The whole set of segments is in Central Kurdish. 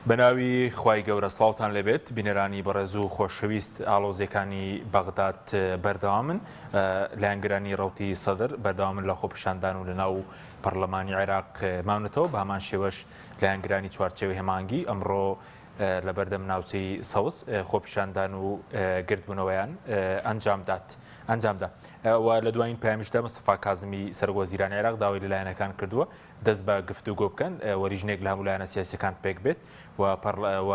بەناوی خوای گەورە سڵاوتان لێبێت بینەرانی بەڕێز و خۆشەویست ئاڵۆزیەکانی بەغداد بەردەوامن لایەنگرانی ڕەوتی سەدر بەردەوامن لە خۆپیشاندان و لەناو پەرلەمانی عێراق ماونەتەوە بە هەمان شێوەش لایەنگرانی چوارچێوەی هەماهەنگی ئەمڕۆ لەبەردەم ناوچەی سەوز خۆپیشاندان و گردبوونەوەیان ئەنجامدات ئەنجامدا و لە دوایین پەیامیشدا مستەفا کازمی سەرۆک وەزیرانی عێراق داوای لە لایەنەکان کردووە دەست بە گفتوگۆ بکەن و لیژنەیەک لە هەموو لایەنە سیاسیەکان پێک بێت و و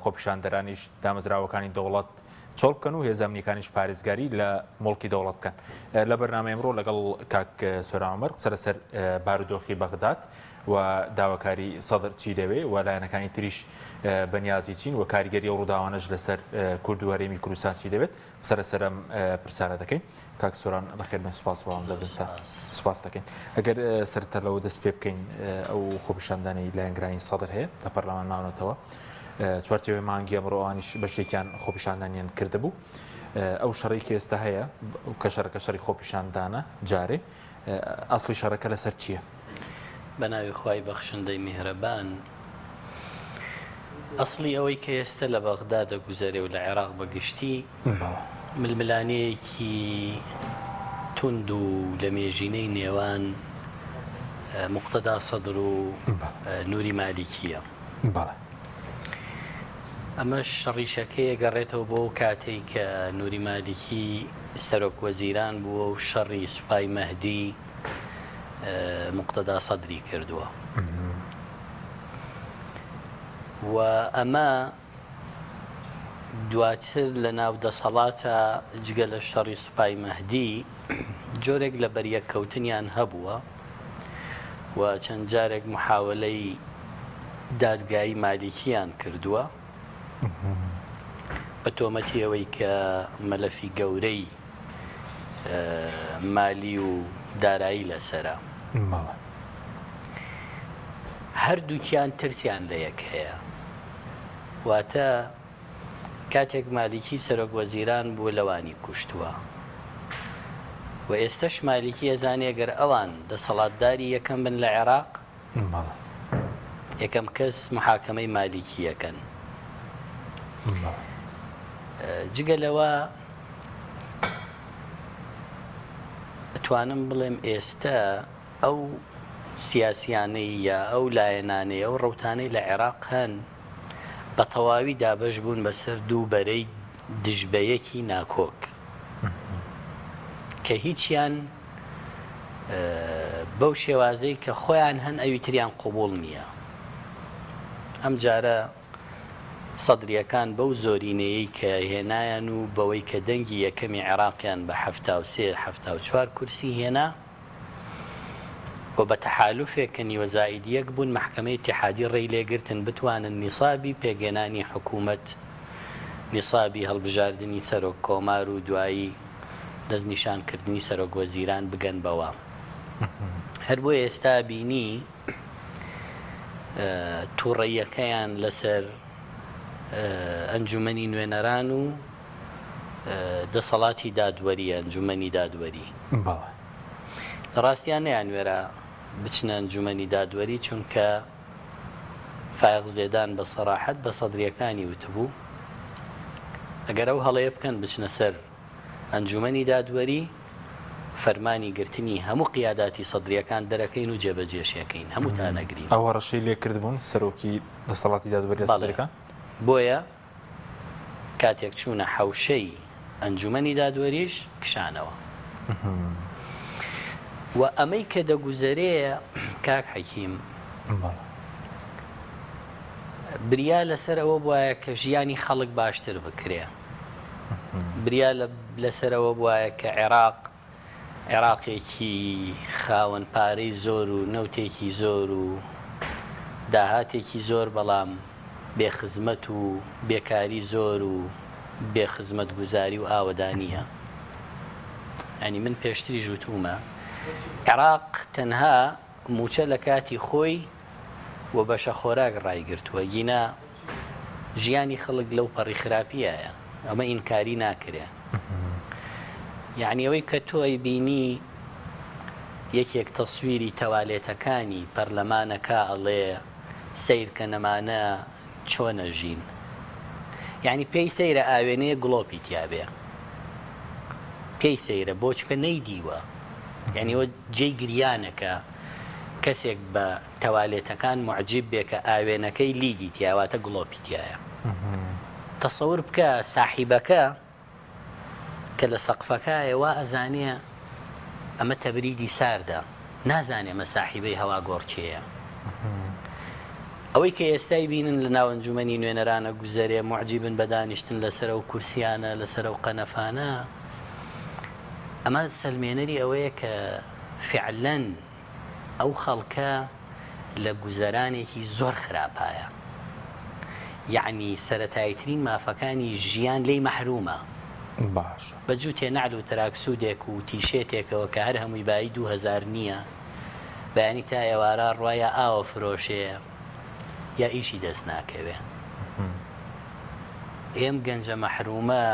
خۆپیشاندەرانیش دامەزراوەکانی دەوڵەت چۆڵ بکەن و هێزە ئەمنیەکانیش پارێزگاری لە موڵکی دەوڵەت بکەن. لە بەرنامەی ئەمڕۆ لەگەڵ کاک سۆران عومەر قسە لەسەر بارودۆخی بەغداد و داواکاری سەدر چی دەوێ و لایەنەکانی تریش بەنیازی چین و کاریگەری ئەو ڕووداوانەش لەسەر کورد و هەرێمی کوردستان چی دەبێت قسە لەسەر ئەم پرسیارە دەکەین. کاک سۆران بەخێر بێن سوپاس بەڵام دەبێت سوپاس دەکەین. ئەگەر سەرەتا لەوە دەست پێ بکەین ئەو خۆپیشاندانەی لایەنگرانی سەدر هەیە لە پەرلەمان ماونەتەوە چوارچێوەی مانگی ئەمڕۆ ئەوانیش بەشێکیان خۆپیشاندانیان کردبوو ئەو شەڕی کە ئێستا هەیە کە شەڕەکە شەڕی خۆپیشاندانە جارێ ئەسڵی شەڕەکە لەسەر چییە؟ بە ناوی خوای بەخشندەی میهرەبان ئەسڵی ئەوەی کە ئێستە لە بەغدا دەگوزەرێ و لە عێراق بە گشتی ململانێیەکی توند و لە مێژینەی نێوان موقتەدا سەدر و نوری مالیکییە. بەڵێ. ئەمەش ڕیشەکەی ئەگەڕێتەوە بۆ ئەو کاتەی کە نوری مالیکی سەرۆک وەزیران بووە و شەڕی سوپای مەهدی موقتەدا سەدری کردووە و ئەمە دواتر لە ناو دەسەڵاتە جگە لە شەڕی سوپای مەهدی جۆرێک لە بەریەککەوتنیان هەبووە و چەند جارێک محاولەی دادگایی مالیکیان کردووە بە تۆمەتی ئەوەی کە مەلەفی گەورەی مالی و دارایی لەسرە هەردووکیان ترسیان لە یەک هەیە واتە کاتێک مالیکی سەرۆک وەزیران بوو لەوانی کوشتووە و ئێستەش مالیکی ئەزانێ گەر ئەوان دەسەڵاتداری یەکەم بن لە عێراق یەکەم کەس محاکەمەی مالیکی یەکەن جگە لەوە ئەتوانم بڵێم ئێستە ئەو سیاسیانەی یا ئەو لایەنانەی ئەو ڕەوتانەی لە عێراق هەن بە تەواوی دابەش بوون بەسەر دوو بەرەی دژبەیەکی ناکۆک کە هیچیان بەو شێوازەی کە خۆیان هەن ئەوی تریان قوبوڵ نییە. ئەم جارە سەدرییەکان بەو زۆرینەیەی کە هێنایان و بەوەی کە دەنگی یەکەمی عێراقیان بە 73 74 کورسی هێنا، و بە تەحالوفێک کە نیوە زائید یەک بوون مەحکەمەی ئیتیحادی ڕێی لێ گرتن بتوانن نیسابی پێکهێنانی حکوومەت، نیسابی هەڵبژاردنی سەرۆک کۆمار و دوایی دەستنیشان کردنی سەرۆک وەزیران بگەن بەوە. هەر بۆیە ئێستا بینی تووڕەییەکەیان لەسەر ئەنجوومەنی نوێنەران و دەسەڵاتی دادوەری، ئەنجومەنی دادوەری. بەڵێ. لە ڕاستیا نەیانوێرا بچنە ئەنجومەنی دادوەری چونکە فایەق زێدان بە سەراحەت بە سەدرییەکانی وتبوو ئەگەر ئەو هەڵەیە بکەن بچنە سەر ئەنجومەنی دادوەری فەرمانی گرتنی هەموو قیاداتی سەدرییەکان دەرەکەین و جێبەجێشیەکەین هەمووتان ئەگرین. ئەو هەڕەشەی لێ کردبوون سەرۆکی دەسەڵاتی دادوەری لە بەڵێ. سەدرییەکان؟ بۆیە کاتێک چوونە حەوشەی ئەنجومەنی دادوەریش کشانەوە و ئەمەی کە دەگوزەرێ کاک حەکیم بریا لەسەر ئەوە بوایە کە ژیانی خەڵک باشتر بکرێ بریا لەسەر ئەوە بوایە کە عێراق عێراقێکی خاوەن پارەی زۆر و نەوتێکی زۆر و داهاتێکی زۆر بەڵام بێ خزمەت و بێکاری زۆر و بێ خزمەتگوزاری و ئاوەدانییە. یانی من پێشتریش وتوومە عێراق تەنها مووچە لە کاتی خۆی و بەشە خۆراک ڕایگرتووە گینا ژیانی خەڵک لەو پەڕی خراپیایە ئەمە ئینکاری ناکرێ یعنی ئەوەی کە تۆ ئەیبینی یەکێک تەسویری تەوالێتەکانی پەرلەمانەکە ئەڵێ سەیرکە نەمانە. چۆن ئەژین. یانی پێی سەیرە ئاوێنەیەک گڵۆپی تیابێ. پێی سەیرە بۆ چونکە نەیدیوە. یانی ئەوە جێی گریانە کە کەسێک بە تەوالێتەکان موعجیب بێ کە ئاوێنەکەی لیدی تیایە واتە گڵۆپی تیایە. تەسەور بکە ساحیبەکە کە لە سەقفەکایە وا ئەزانێ ئەمە تەبریدی ساردە، نازانێ ئەمە ساحیبەی هەواگۆڕکێیە. ئەوەی کە ئێستای بینن لە ناو ئەنجومەنی نوێنەران ئەگوزەرێ، موعجیبن بە دانیشتن لەسەر ئەو کورسیانە، لەسەر ئەو قەنەفانە، ئەمە سەلمێنەری ئەوەیە کە فعلەن ئەو خەڵکە لە گوزەرانێکی زۆر خراپایە یەعنی سەرەتاییترین مافەکانی ژیان لێی مەحرومە. باشە. بە جووتێ نەعل و تراکسوودێک و تیشێتێکەوە کە هەر هەمووی بایی 2000 نییە، بەیانی تا ئێوارە ڕوا یا ئاوە فرۆشێ یا ئیشی دەست ناکەوێ. ئێم گەنجە مەحرومە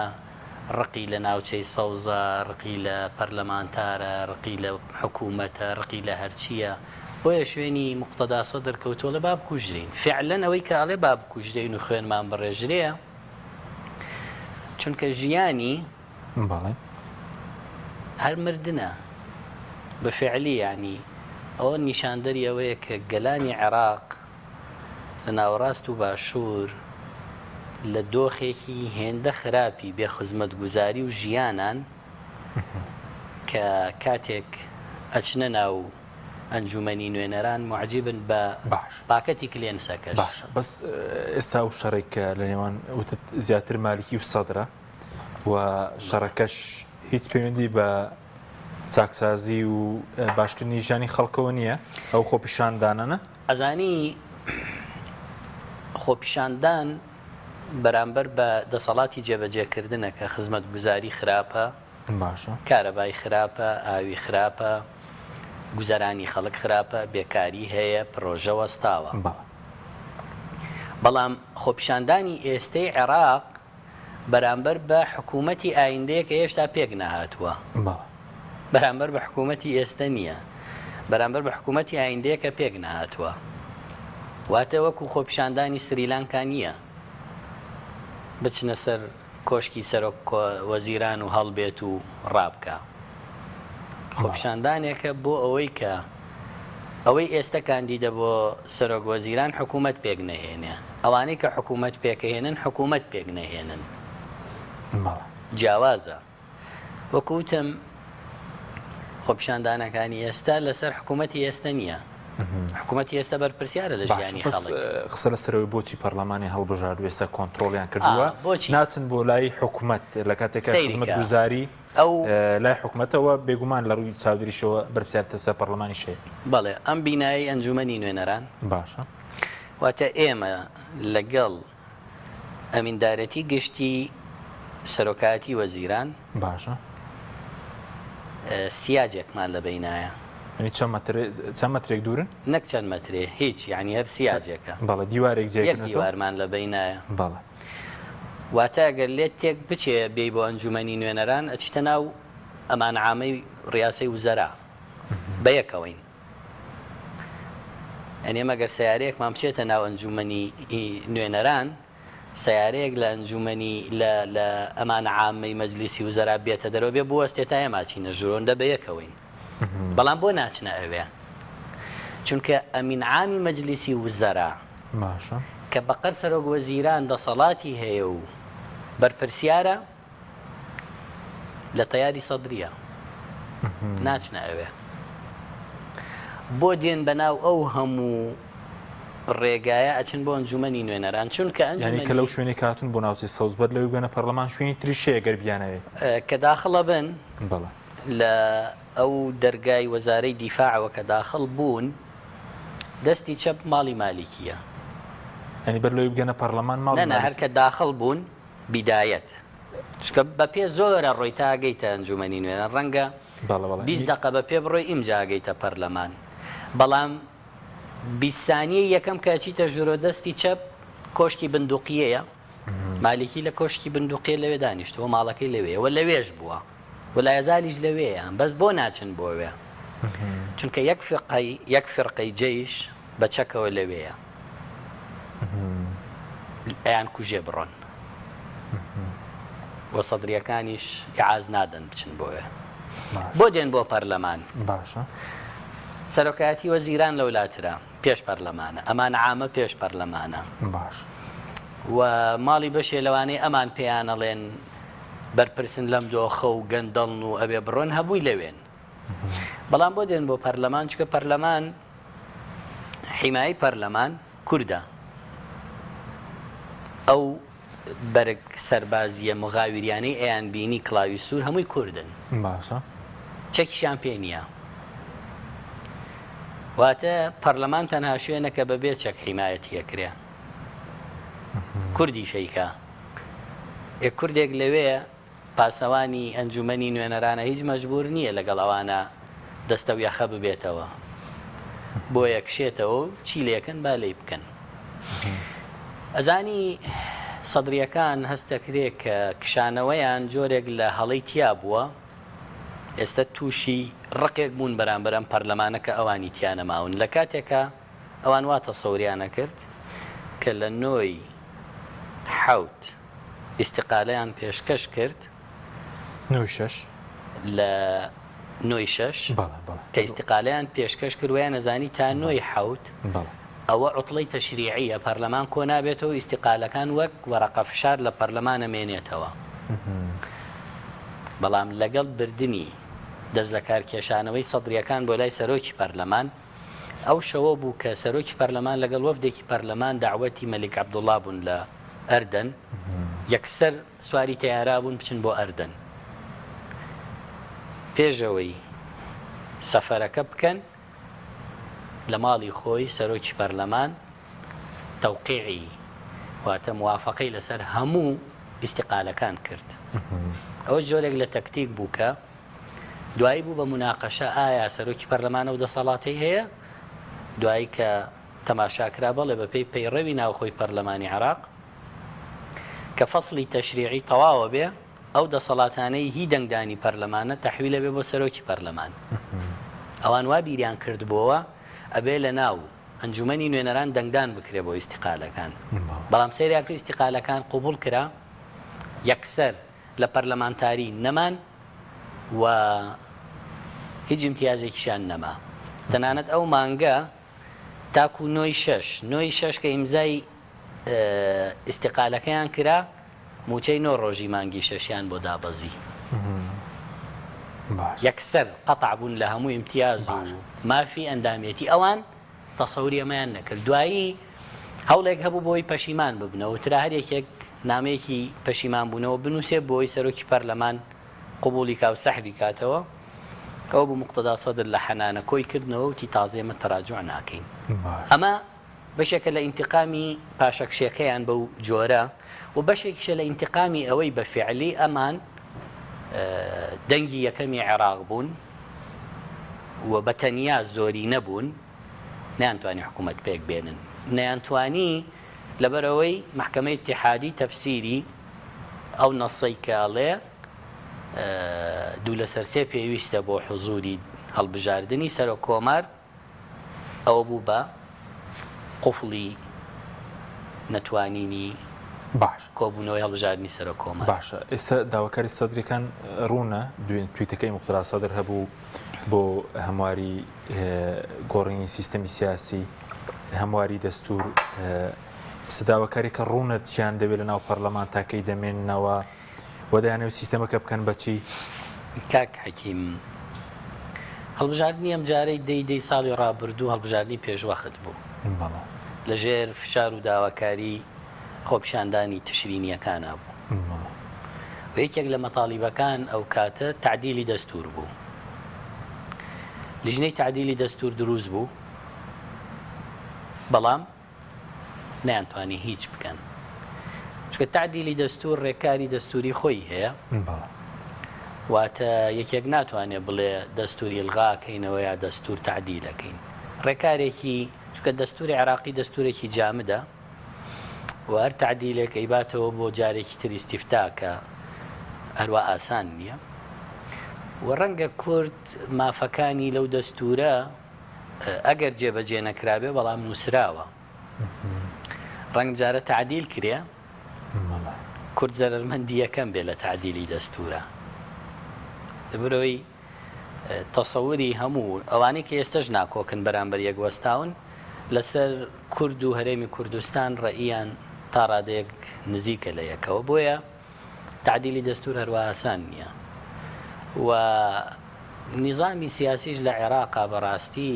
ڕقی لە ناوچەی سەوزە، ڕقی لە پەرلەمانتارە، ڕقی لە حکوومەتە، ڕقی لە هەرچییە. بۆیە شوێنی موقتەدا سەدر کەوتووە ئەڵێ با بکوژرێین. فیعلەن ئەوەی کە ئەڵێ با بکوژرێین و خوێنمان بڕێژرێ، چونکە ژیانی بەڵێ. هەر مردنە. بە فیعلی یانی ئەوە نیشاندەری ئەوەیە کە گەلانی عێراق لە ناوەڕاست و باشوور لە دۆخێکی هێندە خراپی بێ خزمەتگوزاری و ژیانان کە کاتێک ئەچنە ناو ئەنجومەنی نوێنەران موعجیبن بە باش پاکەتی کلێنسەکەش. باشە بەس ئێستا ئەو شەڕێک کە لە نێوان وتت زیاتر مالکی و سەدرە و شەڕەکەش هیچ پەیوەندی بە چاکسازی و باشکردنی ژیانی خەڵکەوە نییە ئەو خۆپیشاندانەنە؟ ئەزانی خۆپیشاندان بەرامبەر بە دەسەڵاتی جێبەجێکردنە کە خزمەتگوزاری خراپە، باشە. کارەبای خراپە، ئاوی خراپە، گوزەرانی خەڵک خراپە، بێکاری هەیە، پرۆژە وەستاوە. بەڵێ. بەڵام خۆپیشاندانی ئێستەی عێراق بەرامبەر بە حکوومەتی ئایندەیە کە هێشتا پێک نەهاتووە. بەڵێ. بەرامبەر بە حکوومەتی ئێستە نییە. بەرامبەر بە حکوومەتی ئایندەیە کە پێک نەهاتووە. واتە وەکوو خۆپیشاندانی سریلانکا نییە. بچنە سەر کۆشکی سەرۆک وەزیران و هەڵبێت و ڕابکا. خۆپیشاندانێکە بۆ ئەوەی کە ئەوەی ئێستە کاندیدە بۆ سەرۆک وەزیران حکوومەت پێک نەهێنێ، ئەوانەی کە حکوومەت پێکەهێنن حکوومەت پێک نەهێنن. جیاوازە. وەکو وتم خۆپیشاندانەکانی ئێستا لەسەر حکوومەتی ئێستە نییە. حکوومەتی ئێستا بەرپرسیارە لە ژیانی خەڵک. قسە لەسەرەوەی بۆچی پەرلەمانی هەڵبژارد و ئێستا کۆنترۆڵیان کردووە ناچن بۆ لای حکوومەت لە کاتێکا خزمەتگوزاری ئەو لای حکومەتەوە بێگومان لە ڕووی چاودێریشەوە بەرپرسیارێتی لەسەر پەرلەمانیش هەیە. بەڵێ ئەم بینایەی ئەنجومەنی نوێنەران. باشە. واتە ئێمە لەگەڵ ئەمیندارێتی گشتی سەرۆکایەتی وەزیران. باشە. سیاجێکمان لە بینایە. یانی چەند مەتر چەند مەترێک دوورن؟ نەک چەند مەترێ هیچ یانی هەر سیاجێکە. بەڵێ دیوارێک جێ یەک دیوارمان لە بینایە. بەڵێ. واتە گەر لێت تێک بچێ بێی بۆ ئەنجومەنی نوێنەران ئەچیتە ناو ئەمان عامەی ڕیاسەی وزەرا بەیەکەوەین یانی ئێمە گەر سەیارەیەکمان بچێتە ناو ئەنجومەنی نوێنەران سەیارەیەک لە ئەنجومەنی لە لە ئەمان عامەی مەجلیسی وزەرا بێتە دەرەوە بێ بوەستێ تا ئێمە ئەچینە ژوورۆندە بەیەکەوەین بەڵام بۆ ناچنە ئەوێ چونکە ئەمین عامی مەجلیسی وزەرا باشە. کە بەقەر سەرۆک وەزیران دەسەڵاتی هەیە و بەرپرسیارە لە تەیاری سەدریە ناچنە ئەوێ بۆ دێن بەناو ئەو هەموو ڕێگایە ئەچن بۆ ئەنجومەنی نوێنەران چونکە یانی کە لەو شوێنەی کە هاتوون بۆ ناوچەی سەوز بەر لەوەی بگەنە پەرلەمان شوێنی تریش هەیە گەر بیانەوێ. کە داخڵە بن بەڵێ. لە ئەو دەرگای وەزارەی دیفاعەوە کە داخڵ بوون دەستی چەپ ماڵی مالیکیە. یانی بەر لەوەی بگەنە پەڕلەمان ماڵی مالیکی. نەنا هەر کە داخڵ بوون بیدایەت چونکە بە پێ زۆر ئەڕۆی تا ئەگەیتە ئەنجومەنی نوێنەر ڕەنگە بەڵێ بەڵێ. 20 دەقە بە پێ بڕۆی ئیمجا ئەگەیتە پەرلەمان بەڵام 20 سانیەی یەکەم کە ئەچیتە ژوورۆ دەستی چەپ کۆشکی بندوقیەیە مالیکی لە کۆشکی بندوقیە لەوێ دانیشتووە ماڵەکەی لەوێیە و لەوێش بووە و لایەزالیش لەوێیە بەس بۆ ناچن بۆ وێ چونکە یەک فقەی یەک فرقەی جەیش بە چەکەوە لەوێیە. ئەیان کوژێ بڕۆن و سەدریەکانیش ئیعاز نادەن بچن بۆیە بۆ دێن بۆ پەرلەمان باشە سەرۆکایەتی وەزیران لەولاترە پێش پەرلەمانە ئەمان عامە پێش پەرلەمانە باش و ماڵی بەشێ لەوانەی ئەمان پێیانەڵێن بەرپرسن لەم دۆخە و گەندەڵن و ئەبێ بڕۆن هەبووی لەوێن بەڵام بۆ دێن بۆ پەرلەمان چکە پەرلەمان حیمایی پەرلەمان کوردە ئەو بەرگ سەربازیە مغاویریانەی ئەیان بینی کڵاوی سوور هەمووی کوردن باشە چەکیشیان پێ نییە واتە پەرلەمان تەنها شوێنە کە بەبێ چەک حیمایەتی ئەکرێ کوردی شەیکە ئێ کوردێک لەوێ پاسەوانی ئەنجومەنی نوێنەرانە هیچ مەجبور نییە لەگەڵ ئەوانە دەستەو یەخە ببێتەوە بۆیە کشێتەوە و چی لێکەن با لێی بکەن. ئەزانی سەدریەکان هەستەکرێ کە کشانەوەیان جۆرێک لە هەڵەی تیا بووە ئێستا تووشی ڕقێک بوون بەرامبەر ئەم پەرلەمانە کە ئەوانی تیا نەماون لە کاتێکا ئەوان وا تەسەوریان ئەکرد کە لە نۆی حەوت ئیستیقالەیان پێشکەش کرد. نۆی شەش. لە نۆی شەش. بەڵێ بەڵێ. کە ئیستیقالەیان پێشکەش کرد وایان ئەزانی تا نۆی حەوت. بەڵێ. ئەوە عوتڵەی تەشریعیە پەرلەمان کۆ نابێتەوە ئیستیقالەکان وەک وەرەقە فشار لە پەرلەمان ئەمێنێتەوە. بەڵام لەگەڵ بردنی دەست لەکارکێشانەوەی سەدریەکان بۆ لای سەرۆکی پەرلەمان، ئەو شەوە بوو کە سەرۆکی پەرلەمان لەگەڵ وەفدێکی پەرلەمان دەعوەتی مەلیک عەبدوڵا بوون لە ئەردەن، یەکسەر سواری تەیارا بوون بچن بۆ ئەردەن. پێش ئەوەی سەفەرەکە بکەن لە ماڵی خۆی سەرۆکی پەرلەمان تەوقیعی واتە موافەقەی لەسەر هەموو ئیستیقالەکان کرد. ئەوە جۆرێک لە تەکتیک بوو کە دوایی بوو بە موناقەشە ئایا سەرۆکی پەرلەمان ئەو دەسەڵاتەی هەیە؟ دوایی کە تەماشا کرا بەڵێ بەپێی پەیڕەوی ناوخۆی پەرلەمانی عێراق کە فەسڵی تەشریعی تەواوە بێ ئەو دەسەڵاتانەی هی دەنگدانی پەرلەمانە تەحویلە بێ بۆ سەرۆکی پەرلەمان. ئەوان وا بیریان کردبۆوە ئەبێ لە ناو ئەنجومەنی نوێنەران دەنگدان بکرێ بۆ ئیستیقالەکان. بەڵام سەیریان کرد ئیستیقالەکان قبوڵ کرا یەکسەر لە پەرلەمانتاری نەمان و هیچ ئیمتیازێکیشیان نەما. تەنانەت ئەو مانگە تاکو نۆی شەش، نۆی شەش کە ئیمزای ئیستیقالەکەیان کرا، مووچەی نۆ ڕۆژی مانگی شەشیان بۆ دابەزی. یەکسەر قەتع بوون لە هەموو ئیمتیاز و مافی ئەندامێتی. ئەوان تەسەوری ئەمەیان نەکرد. دوایی هەوڵێک هەبوو بۆی پەشیمان ببنەوە، وترا هەر یەکێک نامەیەکی پەشیمانبوونەوە بنووسێ بۆی سەرۆکی پەرلەمان قبوڵی کا و سەحبی کاتەوە. ئەوە بوو موقتەدا سەدر لە حەنانە کۆی کردنەوە وتی تازە ئێمە تەراجوع ناکەین. ئەمە بەشێکە لە ئینتیقامی پاشەکشێکەیان بەو جۆرە و بەشێکیشە لە ئینتیقامی ئەوەی بە فیعلی ئەمان دەنگی یەکەمی عێراق بوون و بە تەنیا زۆرینە بوون نەیانتوانی حکوومەت پێک بێنن نەیانتوانی لەبەرئەوەی مەحکەمەی ئیتیحادی تەفسیری ئەو نەسەی کە ئەڵێ دوو لەسەر سێ پێویستە بۆ حزوری هەڵبژاردنی سەرۆک کۆمار ئەوە بوو بە قوفڵی نەتوانینی باش کۆبوونەوەی هەڵبژاردنی سەرۆک کۆمار. باشە ئێستا داواکاری سەدریەکان ڕوونە دوێن تویتەکەی موقتەدا سەدر هەبوو بۆ هەمواری گۆڕینی سیستەمی سیاسی هەمواری دەستور ئێستا داواکاریەکە ڕوونە چیان دەوێت لە ناو پەرلەمان تاکەی دەمێننەوە و دەیانەوێت سیستەمەکە بکەن بە چی؟ کاک حەکیم هەڵبژاردنی ئەمجارەی دەی دەی ساڵی ڕابردوو هەڵبژاردنی پێشوەخت بوو بەڵێ. لەژێر فشار و داواکاری خۆپیشاندانی تشرینیەکانا بوو بەڵێ. و یەکێک لە مەتاڵیبەکان ئەو کاتە تەعدیلی دەستور بوو لیژنەی تەعدیلی دەستور دروست بوو بەڵام نەیانتوانی هیچ بکەن چونکە تەعدیلی دەستور ڕێکاری دەستوری خۆی هەیە واتە یەکێک ناتوانێت بڵێ دەستور ئیلغاکەینەوە یا دەستور تەعدیلەکەین ڕێکارێکی چونکە دەستوری عێراقی دەستورێکی جامدە و هەر تەعدیلێک ئەیباتەوە بۆ جارێکی تر ئیستیفتا کە هەروا ئاسان نییە و ڕەنگە کورد مافەکانی لەو دەستورە ئەگەر جێبەجێ نەکرابێ بەڵام نووسراوە. ڕەنگ جارە تەعدیل کرێ، کورد زەرەرمەندی یەکەم بێ لە تەعدیلی دەستوورا. لەبەرئەوەی تەسەوری هەموو ئەوانەی کە ئێستەش ناکۆکن بەرامبەر یەک وەستاون لەسەر کورد و هەرێمی کوردستان ڕەئیان تا ڕادەیەک نزیکە لە یەکەوە بۆیە تەعدیلی دەستوور هەروا ئاسان نییە و نیزامی سیاسیش لە عێراقا بەڕاستی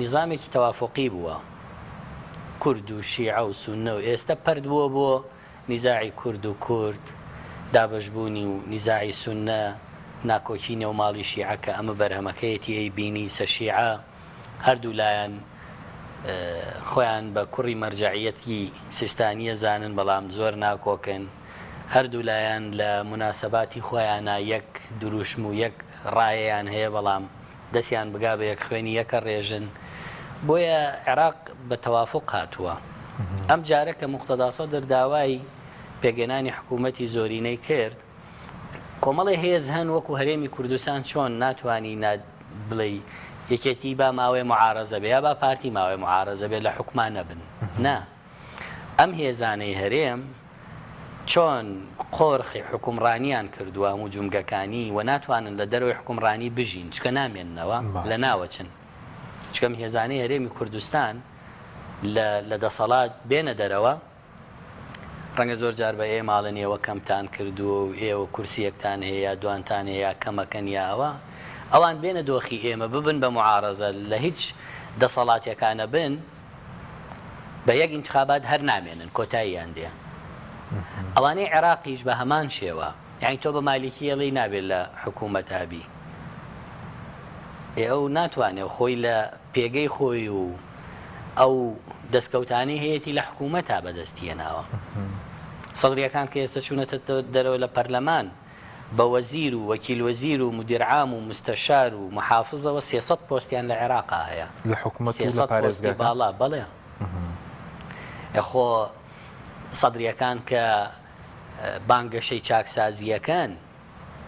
نیزامێکی تەوافقی بووە کورد و شیعە و سوننە و ئێستە پەرت بووە بۆ نیزاعی کورد و کورد، دابەشبوونی و نیزاعی سوننە، ناکۆکی نێو ماڵی شیعە کە ئەمە بەرهەمەکەیەتی ئەیبینی سە شیعە هەردوو لایان خۆیان بە کوڕی مەرجەعیەتی سیستانیە زانن بەڵام زۆر ناکۆکن هەردوو لایان لە موناسەباتی خۆیانا یەک دروشم و یەک ڕایەیان هەیە بەڵام دەستیان بگا بە یەک خوێنی یەکە ڕێژن بۆیە عێراق بە تەوافق هاتووە ئەم جارە کە موقتەدا سەدر داوای پێکهێنانی حکوومەتی زۆرینەی کرد کۆمەڵی هێز هەن وەکو هەرێمی کوردستان چۆن ناتوانی بڵێی یەکێتی با ماوەی معارەزە بێ یا با پارتی ماوەی معارەزە بێ لە حکوما نەبن نا ئەم هێزانەی هەرێم چۆن قۆرخی حوکمڕانیان کردووە هەموو جومگەکانی و ناتوانن لە دەرەوەی حوکمڕانی بژین چکە نامێننەوە لە ناوەچن چکەم هێزانەی هەرێمی کوردستان لە لە دەسەڵات بێنە دەرەوە ڕەنگە زۆر جار بە ئێمە ئەڵێن ئێوە کەمتان کردووە و ئێوە کورسیەکتان هەیە یا دوانتان هەیە یا کەمەکەن یا ئەوە ئەوان بێنە دۆخی ئێمە ببن بە معارەزە لە هیچ دەسەڵاتیەکانە بن بە یەک ئینتخابات هەر نامێنن کۆتاییان دێ ئەوانەی عێراقیش بە هەمان شێوە یانی تۆ بە مالیکی ئەڵێی نابێت لە حکوومەتا بی ئێ ئەو ناتوانێت خۆی لە پێگەی خۆی و ئەو دەستکەوتانەی هەیەی لە حکوومەتا بەدەستی هێناوە سەدریەکان کە ئێستا چوونەتە دەرەوە لە پەرلەمان بە وەزیر و وەکیل وەزیر و مدیر عام و مستەشار و محافزەوە 300 پۆستیان لە عێراقا هەیە لە حکوومەت و لە 300 پۆستی پارێزگاکان باڵا بەڵێ خۆ سەدریەکان کە بانگەشەی چاکسازییەکەن،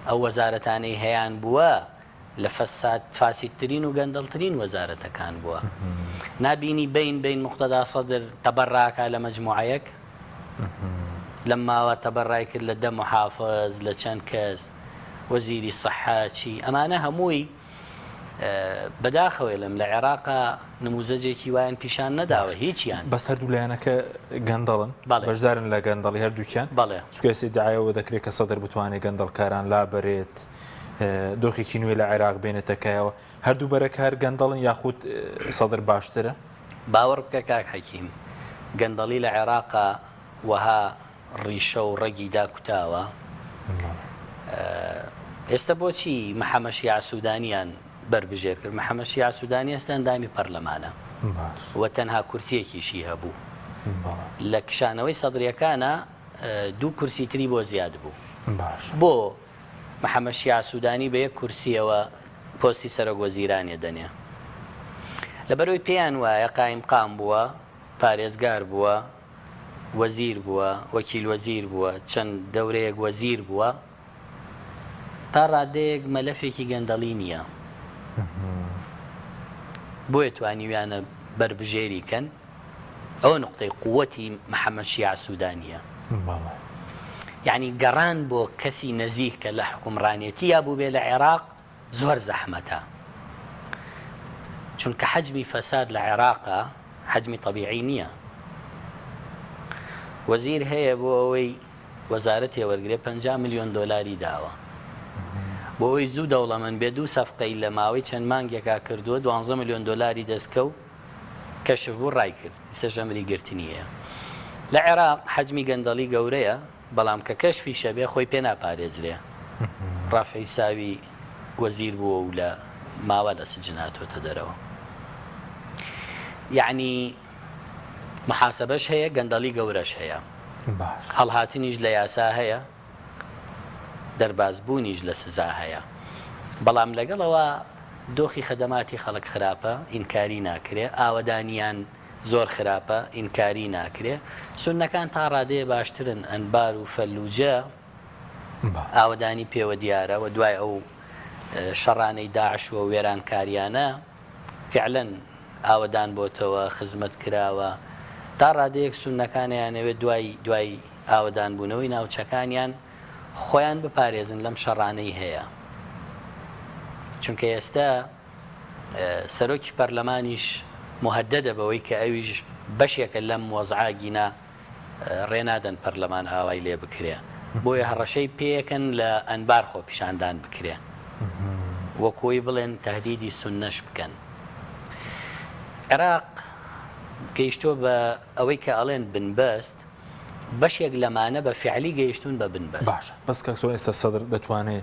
ئەو وەزارەتانەی هەیان بووە لە فەساد فاسیدترین و گەندەڵترین وەزارەتەکان بووە. نابینی بەین بەین موقتەدا سەدر تەبەڕاکا لە مەجموعەیەک؟ لەم ماوە تەبەڕای کرد لە دە محافز لە چەند کەس وەزیری سەحە چی ئەمانە هەمووی بەداخەوەی لەم لە عێراقا نموزەجێکی وایان پیشان نەداوە هیچیان. بەس هەردوو لایەنەکە گەندەڵن بەشدارن لە گەندەڵی هەردووکیان بەڵێ چونکە ئێستا ئیدعای ئەوە دەکرێت کە سەدر بتوانێت گەندەڵکاران لابەرێت دۆخێکی نوێ لە عێراق بێنێتە کایەوە هەردوو بەرەکە هەر گەندەڵن یاخود سەدر باشترە؟ باوەڕ بکە کاک حەکیم گەندەڵی لە عێراقا وەها ڕیشە و ڕەگی داکوتاوە. ئێستا بۆچی محەمەد شیاع سودانیان بەربژێر کرد؟ محەمەد شیاع سودانی ئێستا ئەندامی پەرلەمانە و تەنها کورسیەکیشی هەبوو. لە کشانەوەی سەدریەکانە دوو کورسی تری بۆ زیاد بوو. بۆ محەمەد شیاع سودانی بە یەک کورسیەوە پۆستی سەرۆک وەزیرانێ دەنێ؟ لەبەرئەوەی پێیان وایە قایمقام بووە، پارێزگار بووە، وەزیر بووە، وەکیل وەزیر بووە، چەند دەورەیەک وەزیر بووە، تا ڕادەیەک مەلەفێکی گەندەڵی نییە. بۆیە توانیویانە بەربژێری کەن. ئەوە نوقتەی قووەتی محەمەد شیاع سوودانییە. یانی گەڕان بۆ کەسی نەزیک کە لە حوکمڕانێتییا بووبێ لە عێراق زۆر زەحمەتە چونکە حەجمی فەساد لە عێراقا حەجمی تەبیعی نییە وەزیر هەیە بۆ ئەوەی وەزارەتێ وەرگێ 50 میلیۆن دۆلاری داوە بۆ ئەوەی زوو دەوڵەمەند بێ دوو سەفقەی لە ماوەی چەند مانگێکا کردووە 12 میلیۆن دۆلاری دەستکەو کەشف بوو ڕای کرد ئیسەش ئەمری گرتنی هەیە لە عێراق حەجمی گەندەڵی گەورەیە بەڵام کە کەشفیش ئەبێ خۆی پێ ناپارێزرێ. ڕافعی ساوی وەزیر بووە و لە ماوە لە سجن هاتۆتە دەرەوە. یەعنی محاسبەش هەیە، گەندەڵی گەورەش هەیە. باش. هەڵهاتنیش لە یاسا هەیە، دەربازبوونیش لە سزا هەیە. بەڵام لەگەڵ ئەوە دۆخی خەدەماتی خەڵک خراپە، ئینکاری ناکرێ. ئاوەدانیان زۆر خراپە ئینکاری ناکرێ سوننەکان تا ڕادەیە باشترن ئەنبار و فەلوجە ئاوەدانی پێوە دیارە و دوای ئەو شەڕانەی داعش و وێرانکاریانە فعلەن ئاوەدان بۆتەوە خزمەت کراوە. تا ڕادەیەک سوننەکان ئەیانەوێت دوای دوای ئاوەدانبوونەوەی ناوچەکانیان خۆیان بپارێزن لەم شەڕانەی هەیە چونکە ئێستا سەرۆکی پەرلەمانیش موهەدەدە بەوەی کە ئەویش بەشێکە لەم وەزعە گینا ڕێ نادەن پەرلەمان ئاوای لێ بکرێ بۆیە هەڕەشەی پێیەکەن لە ئەنبار خۆپیشاندان بکرێ وەکۆی بڵێن تهدیدی سوننەش بکەن عێراق گەیشتووە بە ئەوەی کە ئەڵێن بنبەست بەشێک لەمانە بە فعلی گەیشتوون بە بنبەست. باشە بەس کاک سۆران ئێستا سەدر دەتوانێ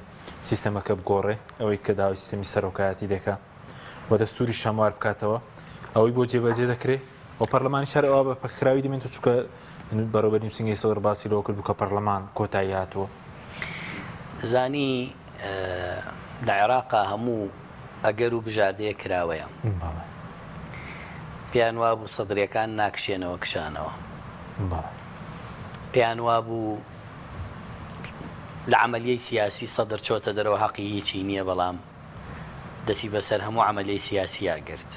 سیستەمەکە بگۆڕێ ئەوەی کە داوای سیستەمی سەرۆکایەتی دەکا و دەستوریش هەموار بکاتەوە ئەوەی بۆ جێبەجێ دەکرێ و پەرلەمانیش هەر ئەوە بە پەکخراوی دەمێنێت چونکە بەڕێوەبەری نووسینگەی سەدر باسی لەوە کرد کە پەرلەمان کۆتایی هاتووە. زانی لە عێراقا هەموو ئەگەر و بژاردەیەک کراوەیە. پێیان وابوو سەدریەکان ناکشێنەوە کشانەوە. پێیان وابوو لە عەمەلیەی سیاسی سەدر چۆتە دەرەوە هەقی هیچی نییە بەڵام دەستی بەسەر هەموو عەمەلیەی سیاسیا گرت.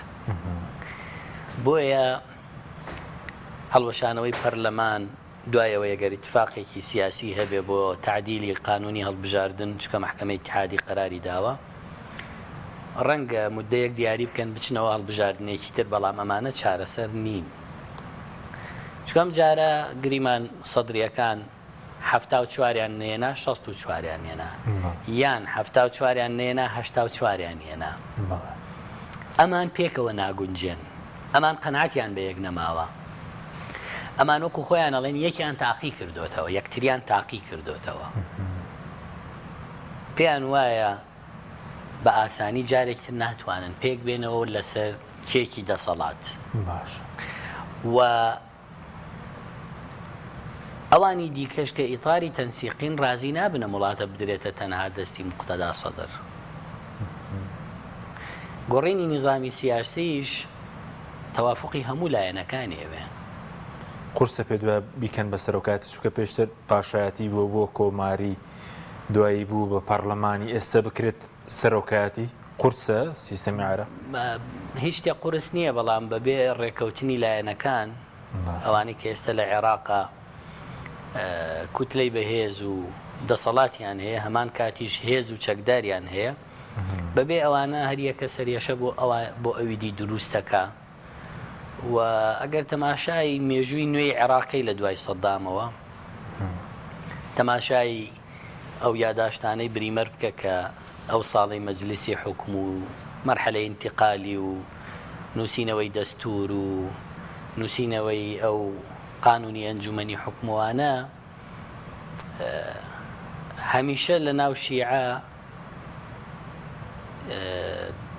بۆیە هەڵوەشانەوەی پەرلەمان دوای ئەوەی گەر ئیتفاقێکی سیاسی هەبێ بۆ تەعدیلی قانونی هەڵبژاردن چونکە مەحکەمەی ئیتحادی قەراری داوە ڕەنگە مودەیەک دیاری بکەن بچنەوە هەڵبژاردنێکی تر بەڵام ئەمانە چارەسەر نین چونکە ئەم جارە گریمان سەدریەکان 74یان نێنا 64یان هێنا یان 74یان نێنا 84یان هێنا ئەمان پێکەوە ناگونجێن ئەمان قەناعەتیان بە یەک نەماوە. ئەمان وەکو خۆیان ئەڵێن یەکیان تاقی کردۆتەوە، یەکتریان تاقی کردۆتەوە. پێیان وایە بە ئاسانی جارێکی تر ناتوانن پێک بێنەوە لەسەر کێکی دەسەڵات. باش. و ئەوانی دیکەش کە ئیتاری تەنسیقین ڕازی نابن ئەم وڵاتە بدرێتە تەنها دەستی موقتەدا سەدر. گۆڕینی نیزامی سیاسیش تەوافوقی هەموو لایەنەکانی ئەوێ. قورسە پێت وایە بیکەن بە سەرۆکایەتی چونکە پێشتر پاشایەتی بووە بۆ کۆماری دوایی بوو بە پەڕلەمانی ئێستا بکرێت سەرۆکایەتی قورسە سیستەمی عێراق؟ هیچ شتێک قورس نییە بەڵام بەبێ ڕێککەوتنی لایەنەکان ئەوانەی کە ئێستا لە عێراقا کوتلەی بەهێز و دەسەڵاتیان هەیە هەمان کاتیش هێز و چەکداریان هەیە بەبێ ئەوانە هەریەکە سەرێشە بۆ ئەوە بۆ ئەوی دی دروستەکە و ئەگەر تەماشای مێژووی نوێی عێراقی لە دوای سەدامەوە تەماشای ئەو یاداشتانەی بریمەر بکە کە ئەو ساڵەی مەجلیسی حوکم و مەرحەلەی ئینتیقالی و نووسینەوەی دەستوور و نووسینەوەی ئەو قانوونی ئەنجوومەنی حوکموانە هەمیشە لە ناو شیعە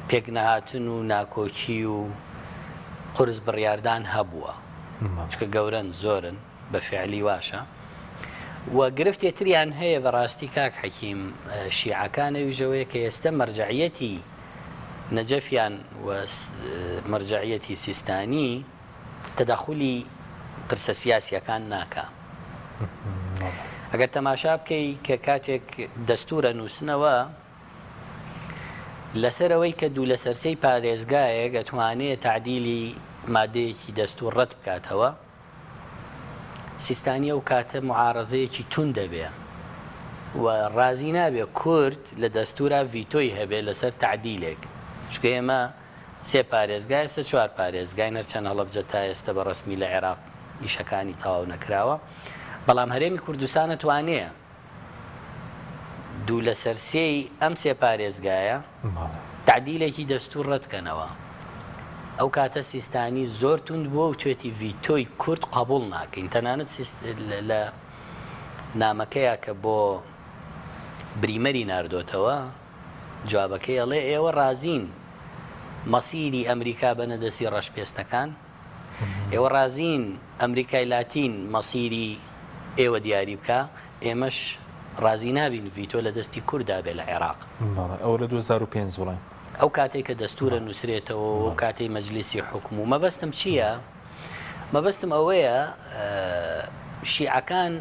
پێکنەهاتن و ناکۆکی و قورس بڕیاردان هەبووە چکە گەورەن زۆرن بە فعلی واشە و گرفتێ تریان هەیە بەڕاستی کاک حەکیم شیعەکان ئەویش ئەوەیە کە ئێستە مەرجەعیەتی نەجەفیان و مەرجەعیەتی سیستانی تەدەخولی پرسە سیاسیەکان ناکا ئەگەر تەماشا بکەی کە کاتێک دەستورە نووسنەوە لەسەر ئەوەی کە دوو لەسەر سێی پارێزگایەک ئەتوانێ تەعدیلی مادەیەکی دەستور ڕەت بکاتەوە سیستانی ئەو کاتە موعارەزەیەکی توند دەبێ و ڕازی نابێ کورد لە دەستورا ڤیتۆی هەبێ لەسەر تەعدیلێک چونکە ئێمە سێ پارێزگا ئێستا چوار پارێزگاین هەرچەند هەڵەبجە تا ئێستا بە ڕەسمی لە عێراق ئیشەکانی تەواو نەکراوە بەڵام هەرێمی کوردستان ئەتوانێ دوو لەسەر سێی ئەم سێ پارێزگایە تەعدیلێکی دەستوور ڕەتکەنەوە. ئەو کاتە سیستانی زۆر توند بووە و توێتی ڤیتۆی کورد قبوڵ ناکەین. تەنانەت لە نامەکەیا کە بۆ بریمەری ناردۆتەوە جوابەکەی ئەڵێ ئێوە ڕازین مەسیری ئەمریکا بەنە دەستی ڕەشپێستەکان؟ ئێوە ڕازین ئەمریکای لاتین مەسیری ئێوە دیاری بکا؟ ئێمەش ڕازی نابین ڤیتۆ لە دەستی کوردا بێ لە عێراق. بەڵێ ئەوە لە 2005 بڵێن. ئەو کاتەی کە دەستوورە نووسرێتەوە و ئەو کاتەی مەجلیسی حوکم و مەبەستم چییە؟ مەبەستم ئەوەیە شیعەکان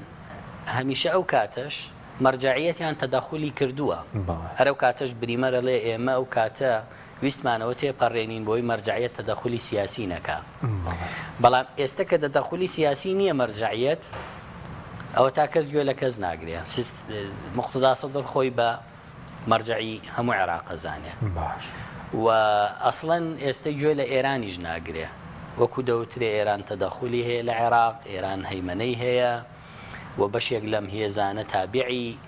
هەمیشە ئەو کاتەش مەرجەعیەتیان تەدەخولی کردووە. هەر ئەو کاتەش بریمەر ئەڵێ ئێمە ئەو کاتە. ویستمان ئەوە تێپەڕێنین بۆی مەرجەعیەت تەدەخولی سیاسی نەکا. بەڵام ئێستە کە تەدەخولی سیاسی نییە مەرجەعیەت، ئەوەتا کەس گوێ لە کەس ناگرێ. موقتەدا سەدر خۆی بە مەرجەعی هەموو عێراق ئەزانێ. باش. و ئەسڵەن ئێستە گوێ لە ئێرانیش ناگرێ. وەکو دەوترێ ئێران تەدەخولی هەیە لە عێراق، ئێران هەیمەنەی هەیە و بەشێک لەم هێزانە تابعی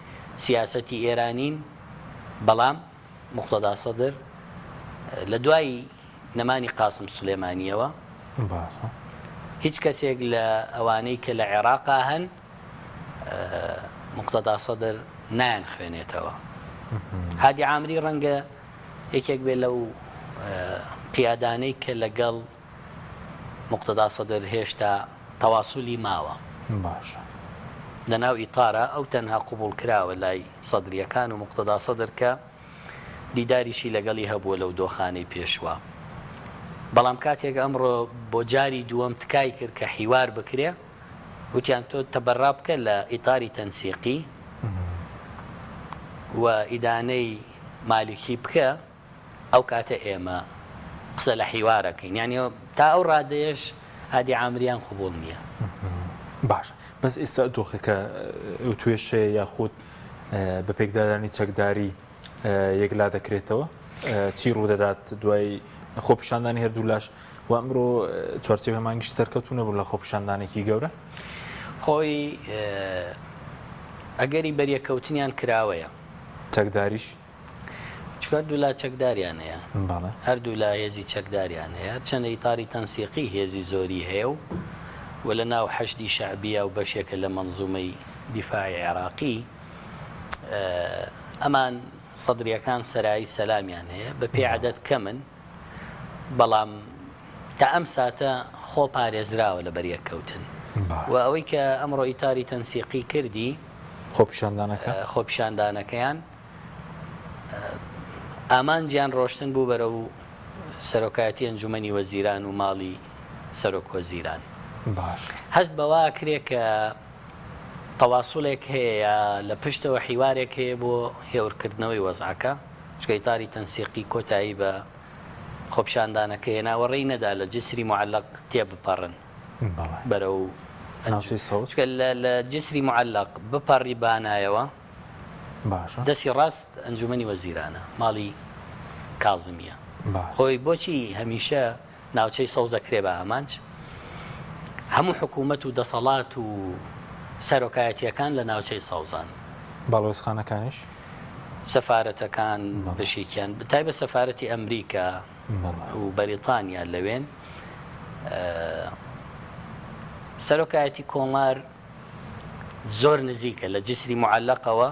سیاسەتی ئێرانین، بەڵام موقتەدا سەدر لە دوای نەمانی قاسم سولێمانییەوە هیچ کەسێک لە ئەوانەی کە لە عێراقا هەن موقتەدا سەدر نایان خوێنێتەوە. هادی عامری ڕەنگە یەکێک بێ لەو قیادانەی کە لەگەڵ موقتەدا سەدر هێشتا تەواسولی ماوە. باشە. لە ناو ئیتارا ئەو تەنها قبوڵ کراوە لای سەدریەکان و موقتەدا سەدر کە دیداریشی لەگەڵی هەبووە لەو دۆخانەی پێشوە. بەڵام کاتێک ئەمڕۆ بۆ جاری دووەم تکای کرد کە حیوار بکرێ وتیان تۆ تەبەرا بکە لە ئیتاری تەنسیقی و ئیدانەی مالیکی بکە ئەو کاتە ئێمە قسە لە حیوار ئەکەین یانی تا ئەو ڕادەیەش هادی عامریان قبوڵ نییە. باشە بەس ئێستا دۆخەکە وتوێژ هەیە یاخود بە پێکدادانی چەکداری یەکلا دەکرێتەوە چی ڕوودەدات دوای خۆپیشاندانی هەردوولاش و ئەمرۆ چوارچێوەی مانگیش سەرکەوتوو نەبوو لە خۆپیشاندانێکی گەورە؟ خۆی ئەگەری بەریەککەوتنیان کراوەیە. چەکداریش؟ چونکە هەردوولا چەکداریان هەیە. بەڵێ. هەردوولا هێزی چەکداریان هەیە. هەرچەندە ئیتاری تەنسیقی هێزی زۆری هەیە و و لە ناو حەشدی شەعبیە و بەشێکە لە مەنزومەی دیفاعی عێراقی. ئەمان سەدریەکان سەرایی سەلامیان هەیە. بە پێی عەدەد کەمن. بەڵام تا ئەم ساتە خۆ پارێزراوە لە بەریەککەوتن. و ئەوەی کە ئەمڕۆ ئیتاری تەنسیقی کردی. خۆپیشاندانەکە. خۆپیشاندانەکەیان. ئامانجیان ڕۆشتن بوو بەرەو سەرۆکایەتی ئەنجومەنی وەزیران و ماڵی سەرۆک وەزیران. باش. هەست بەوە ئەکرێ کە تەواسوڵێک هەیە یا لە پشتەوە حیوارێک هەیە بۆ هێورکردنەوەی وەزعەکە، چونکە ئیتاری تەنسیقی کۆتایی بە خۆپیشاندانەکە هێنا و ڕێی نەدا لە جسری موعەلەق تێبپەڕن بەرەو ناوچەی سەوز. چونکە لە جسری موعەلەق بپەڕی بانایەوە. باشە. دەستی ڕاست ئەنجومەنی وەزیرانە ماڵی کازمیە. باشە. خۆی بۆچی هەمیشە ناوچەی سەوز ئەکرێ بە ئامانج؟ هەموو حکوومەت و دەسەڵات و سەرۆکایەتیەکان لە ناوچەی سەوزان. باڵوێزخانەکانیش؟ سەفارەتەکان بەشێکیان تایبەت سەفارەتی ئەمریکا و بەریتانیا لەوێن. سەرۆکایەتی کۆمار زۆر نزیکە لە جسری موعەلەقەوە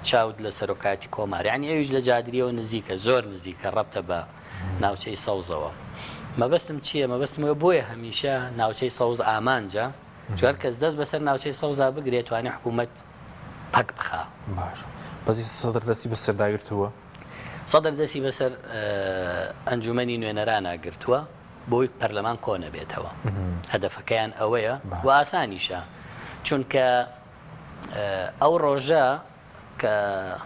چاوت لە سەرۆکایەتی کۆمار یانی ئەویش لە جادریەوە نزیکە زۆر نزیکە ڕەبتە بە ناوچەی سەوزەوە مەبەستم چییە مەبەستم ئەوە بۆیە هەمیشە ناوچەی سەوز ئامانجە چوار کەس دەست بەسەر ناوچەی سەوزا بگرێت توانێت حکوومەت پەک بخا باش بەس ئیستا سەدر دەستی بەسەر داگرتووە سەدر دەستی بەسەر ئەنجومەنی نوێنەرانا گرتووە بۆی پەرلەمان کۆ نەبێتەوە هەدەفەکەیان ئەوەیە و ئاسانیشە چونکە ئەو ڕۆژە کە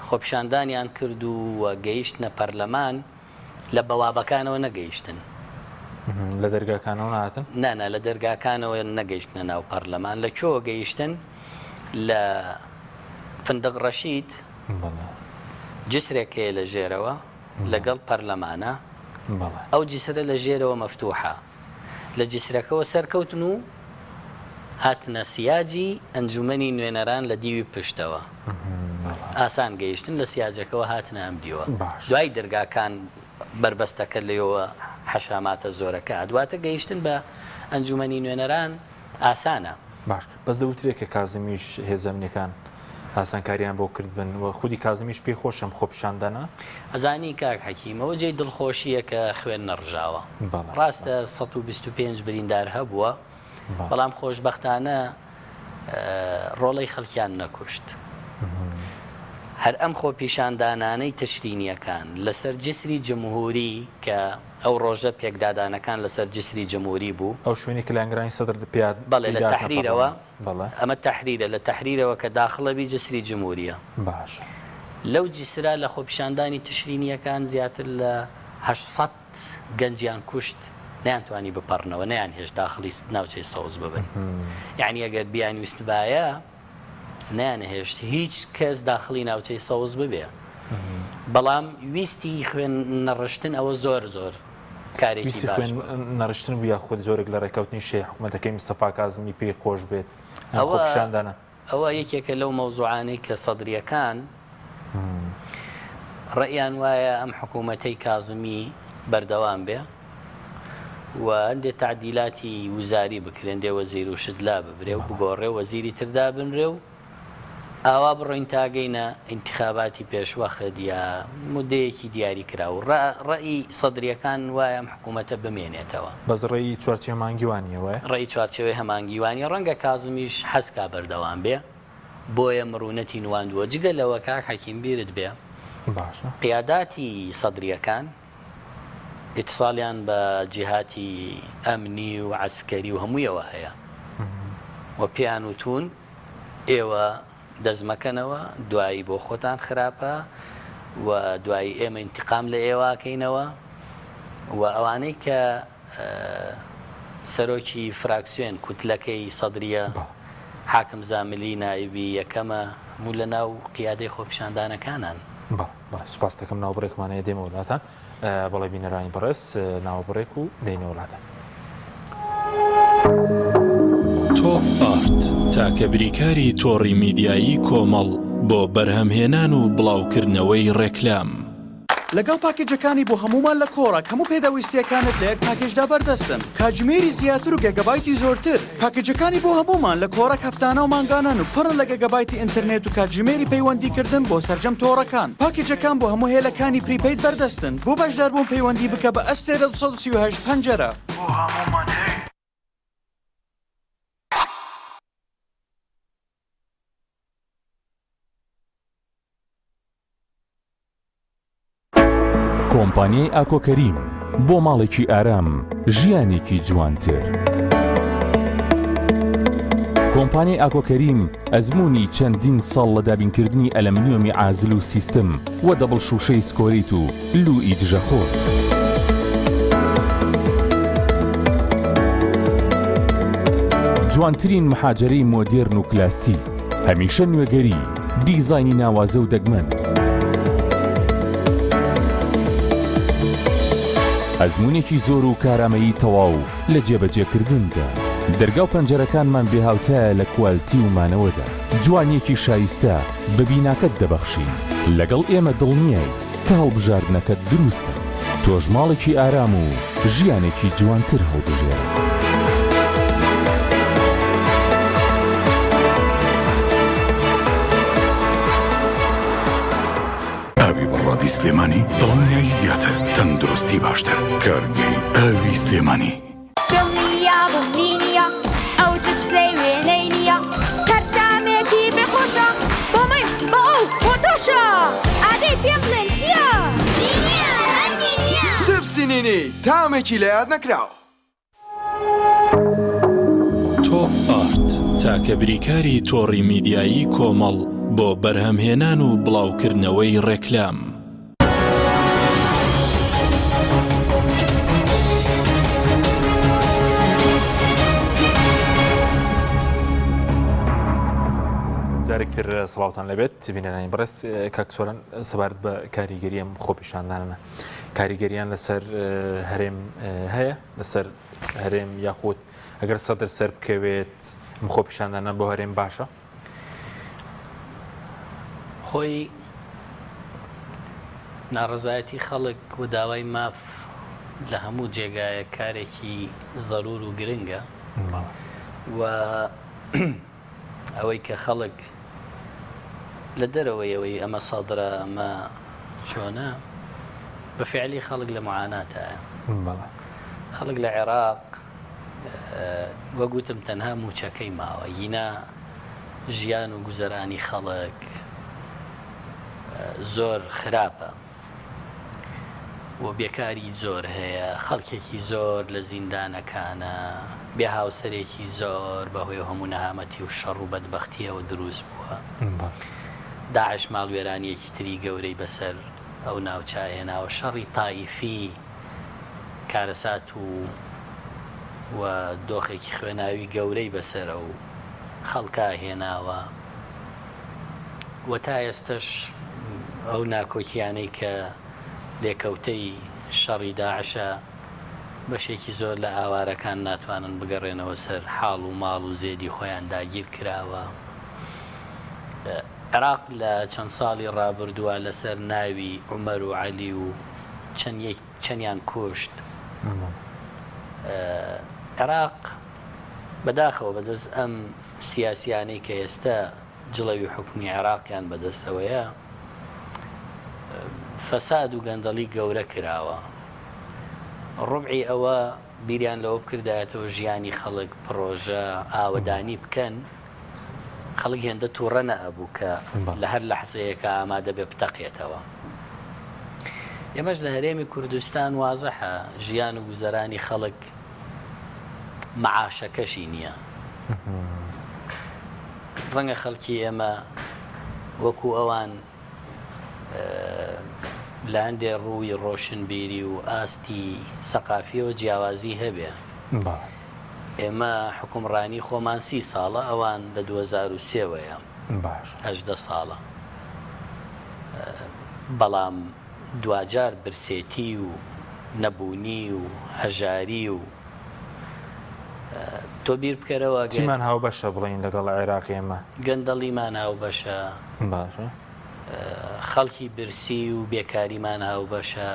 خۆپیشاندانیان کرد و گەیشتنە پەرلەمان لە بەوابەکانەوە نەگەیشتن لە دەرگاکانەوە ناتن نانا لە دەرگاکانەوە نەگەیشتنە ناو پەرلەمان لە کوێوە گەیشتن لە فندق ڕەشید جسرێک هەیە لە ژێرەوە لەگەڵ پەرلەمانە ئەو جسرە لە ژێرەوە مەفتوحە لە جسرەکەوە سەرکەوتن و هاتنە سیاجی ئەنجومەنی نوێنەران لە دیوی پشتەوە ئاسان گەیشتن لە سیاجەکەوە هاتنە ئەم دیوە دوای دەرگاکان بەربەستەکە لێەوە حەشاماتە زۆرەکە دواتە گەیشتن بە ئەنجومەنی نوێنەران ئاسانە. باش بەس دەوترێ کە کازمیش هێزە ئەمنیەکان ئاسانکاریان بۆ کردبن و خودی کازمیش پێی خۆشە ئەم خۆپیشاندانە. ئەزانی کاک حەکیم ئەوە جێی دڵخۆشیە کە خوێن نەڕژاوە. بەڵێ. ڕاستە 125 بریندار هەبووە بەڵام خۆشبەختانە ڕۆڵەی خەڵکیان نەکوشت. هەر ئەم خۆپیشاندانانەی تشرینیەکان لەسەر جسری جمهوری کە ئەو ڕۆژە پێکدادانەکان لەسەر جسری جمهوری بوو. ئەو شوێنەی کە لایەنگرانی سەدر پێیا بەڵێ لە پێی دەهاتنە تەحریرەوە پەڕڵەمان. بەڵێ. ئەمە تەحریرە لە تەحریرەوە کە داخڵەبی جسری جمهوریە. باشە. لەو جسرە لە خۆپیشاندانی تشرینیەکان زیاتر لە. 800 گەنجیان کوشت نەیانتوانی بپەڕنەوە نەیانهێشت داخڵی ناوچەی سەوز ببن یعنی ئەگەر بیانویستبایە نەیانهێشت هیچ کەس داخڵی ناوچەی سەوز ببێ بەڵام ویستی خوێن نەڕشتن ئەوە زۆر زۆر کارێکی ویستی خوێن نەڕشتن بوو یاخود جۆرێک لە ڕێککەوتنی شێ حکوومەتەکەی مستەفا کازمی پێی خۆش بێت ئەوە پیشاندانە ئەوە یەکێکە لەو مەوزوعانەی کە سەدرییەکان ڕەئیان وایە ئەم حکوومەتەی کازمی بەردەوام بێ و هەندێ تەعدیلاتی وزاری بکرێن، دێ وەزیر و شت لا ببرێ و بگۆڕێ و وەزیری تر دابنرێ و ئاوا بڕۆین تا گەینە ئینتخاباتی پێشوەخت یا مودەیەکی دیاری کراو. ڕەئی سەدرییەکان وایە ئەم حکوومەتە بمێنێتەوە. بەس ڕەئی چوارچێوەی هەماهەنگی وا نییە وایە؟ ڕەئی چوارچێوەی هەماهەنگی وا نییە. ڕەنگە کازمیش حەز کا بەردەوام بێ. بۆیە مڕونەتی نواندووە. جگە لەوە کاک حەکیم بیرت بێ باشە. قیاداتی سەدرییەکان ئیتساڵیان بە جیهاتی ئەمنی و عەسکەری و هەموویەوە هەیە و پێیان وتوون ئێوە دەست مەکەنەوە دوایی بۆ خۆتان خراپە و دوایی ئێمە ئینتقام لە ئێوە ئەکەینەوە و ئەوانەی کە سەرۆکی فراکسیۆن کوتلەکەی سەدریە حاکم زاملی نایبی یەکەمە هەموو لە ناو قیادەی خۆپیشاندانەکانان. بەڵێ بەڵێ سوپاست دەکەم ناوبڕێکمان هەیە دێمەوە لاتان. بەڵێ بینەرانی بەڕێز ناوبڕێک و دێینەوە لاتان. تۆپ ئارت تاکە بریکاری تۆڕی میدیایی کۆمەڵ بۆ بەرهەمهێنان و بڵاوکردنەوەی ڕێکلام. لەگەڵ پاکێجەکانی بۆ هەموومان لە کۆڕەک هەموو پێداویستییەکانت لە یەک پاکێجدا بەردەستن، کاتژمێری زیاتر و گێگابایتی زۆرتر. پاکێجەکانی بۆ هەموومان لە کۆڕەک هەفتانە و مانگانەن و پڕن لە گێگابایتی ئینتەرنێت و کاتژمێری پەیوەندیکردن بۆ سەرجەم تۆڕەکان. پاکێجەکان بۆ هەموو هێلەکانی prepaid بەردەستن. بۆ بەشداربوون پەیوەندی بکە بە ئەستێرە 238 پەنجەرە. بۆ هەموومان هەیە. کۆمپانیای ئاکۆ کەریم بۆ ماڵێکی ئارام ژیانێکی جوانتر. کۆمپانیای ئاکۆ کەریم ئەزموونی چەندین ساڵ لە دابینکردنی ئەلەمنیۆمی عازل و سیستم و دەبڵ شووشەی سکۆریت و لووئی دژەخۆر. جوانترین محاجەرەی مۆدێرن و کلاستیک، هەمیشە نوێگەری، دیزاینی ناوازە و دەگمەن. ئەزموونێکی زۆر و کارامەیی تەواو لە جێبەجێکردندا. دەرگا و پەنجەرەکانمان بێهاوتایە لە کوالتی و مانەوەدا. جوانییەکی شایستە بە بیناکەت دەبەخشین. لەگەڵ ئێمە دڵنیایت کە هەڵبژاردنەکەت دروستە. تۆش ماڵێکی ئارام و ژیانێکی جوانتر هەڵبژێرە. ئاوی بەڕادی سلێمانی دڵنیایی زیاتر تەندروستی باشتر کارگەی ئاوی سلێمانی. دڵنیابم نینیە ئەو جپسەی وێنەی نییە هەر تامێکی بێ خۆشە بۆ من بۆ ئەو بۆ تۆشە ئادەی پێم بڵێن چییە؟ نینیە هەر نینیە. جپسی نینی تامێکی لەیاد نەکراو. تۆپ ئارت تاکە بریکاری تۆڕی میدیایی کۆمەڵ بۆ بەرهەمهێنان و بڵاوکردنەوەی ڕێکلام. جارێکتر سڵاوتان لەبێت بینەرانی بەڕێز کاک سۆران سەبارەت بە کاریگەری ئەم خۆپیشاندانە کاریگەریان لەسەر هەرێم هەیە لەسەر هەرێم یاخود ئەگەر سەدر سەر بکەوێت ئەم خۆپیشاندانە بۆ هەرێم باشە؟ خۆی ناڕەزایەتی خەڵک و داوای ماف لە هەموو جێگایەک کارێکی زەرور و گرنگە و ئەوەی کە خەڵک لە دەرەوەی ئەوەی ئەمە سەدرە ئەمە چۆنە بە فعلی خەڵک لە معاناتایە خەڵک لە عێراق وەک وتم تەنها موچەکەی ماوە گینا ژیان و گوزەرانی خەڵک زۆر خراپە و بێکاری زۆر هەیە خەڵکێکی زۆر لە زیندانەکانە بێ هاوسەرێکی زۆر بەهۆی هەموو نەهامەتی و شەڕ و بەدبەختیەوە دروست بووە داعش ماڵوێرانیەکی تری گەورەی بەسەر. ئەو ناوچە هێناوە، شەڕی تائیفی کارەسات و و دۆخێکی خوێناوی گەورەی بەسەر ئەو خەڵکە هێناوە و تا ئێستەش ئەو ناکۆکیانەی کە لێکەوتەی شەڕی داعشە بەشێکی زۆر لە ئاوارەکان ناتوانن بگەڕێنەوە سەر حاڵ و ماڵ و زێدی خۆیان داگیر کراوە. عێراق لە چەند ساڵی ڕابردووە لەسەر ناوی عومەر و عەلی و چەند یەک چەندیان کوشت. عێراق بەداخەوە بەدەست ئەم سیاسیانەی کە ئێستا جڵەوی حوکمی عێراقیان بەدەستەوەیە فەساد و گەندەڵی گەورە کراوە. ڕوبعی ئەوە بیریان لەوە بکردایەتەوە ژیانی خەڵک پڕۆژە ئاوەدانی بکەن، خەڵک هێندە تووڕە نەئەبوو کە لە هەر لەحزەیەکا ئامادە بێ بتەقێتەوە. ئێمەش لە هەرێمی کوردستان وازحە ژیان و گوزەرانی خەڵک مەعاشەکەشی نییە. ڕەنگە خەڵکی ئێمە وەکو ئەوان لە هەندێ ڕووی ڕۆشنبیری و ئاستی سەقافیەوە جیاوازی هەبێ. ئێمە حوکمڕانی خۆمان سی ساڵە ئەوان لە 2003 وەیە 18 ساڵە بەڵام دواجار برسێتی و نەبوونی و هەژاری و تۆ بیر بکەرەوە چیمان هاوبەشە بڵین لەگەڵ عێراق ئێمە گەندەڵیمان هاوبەشە باشە خەڵکی برسی و بێکاریمان هاوبەشە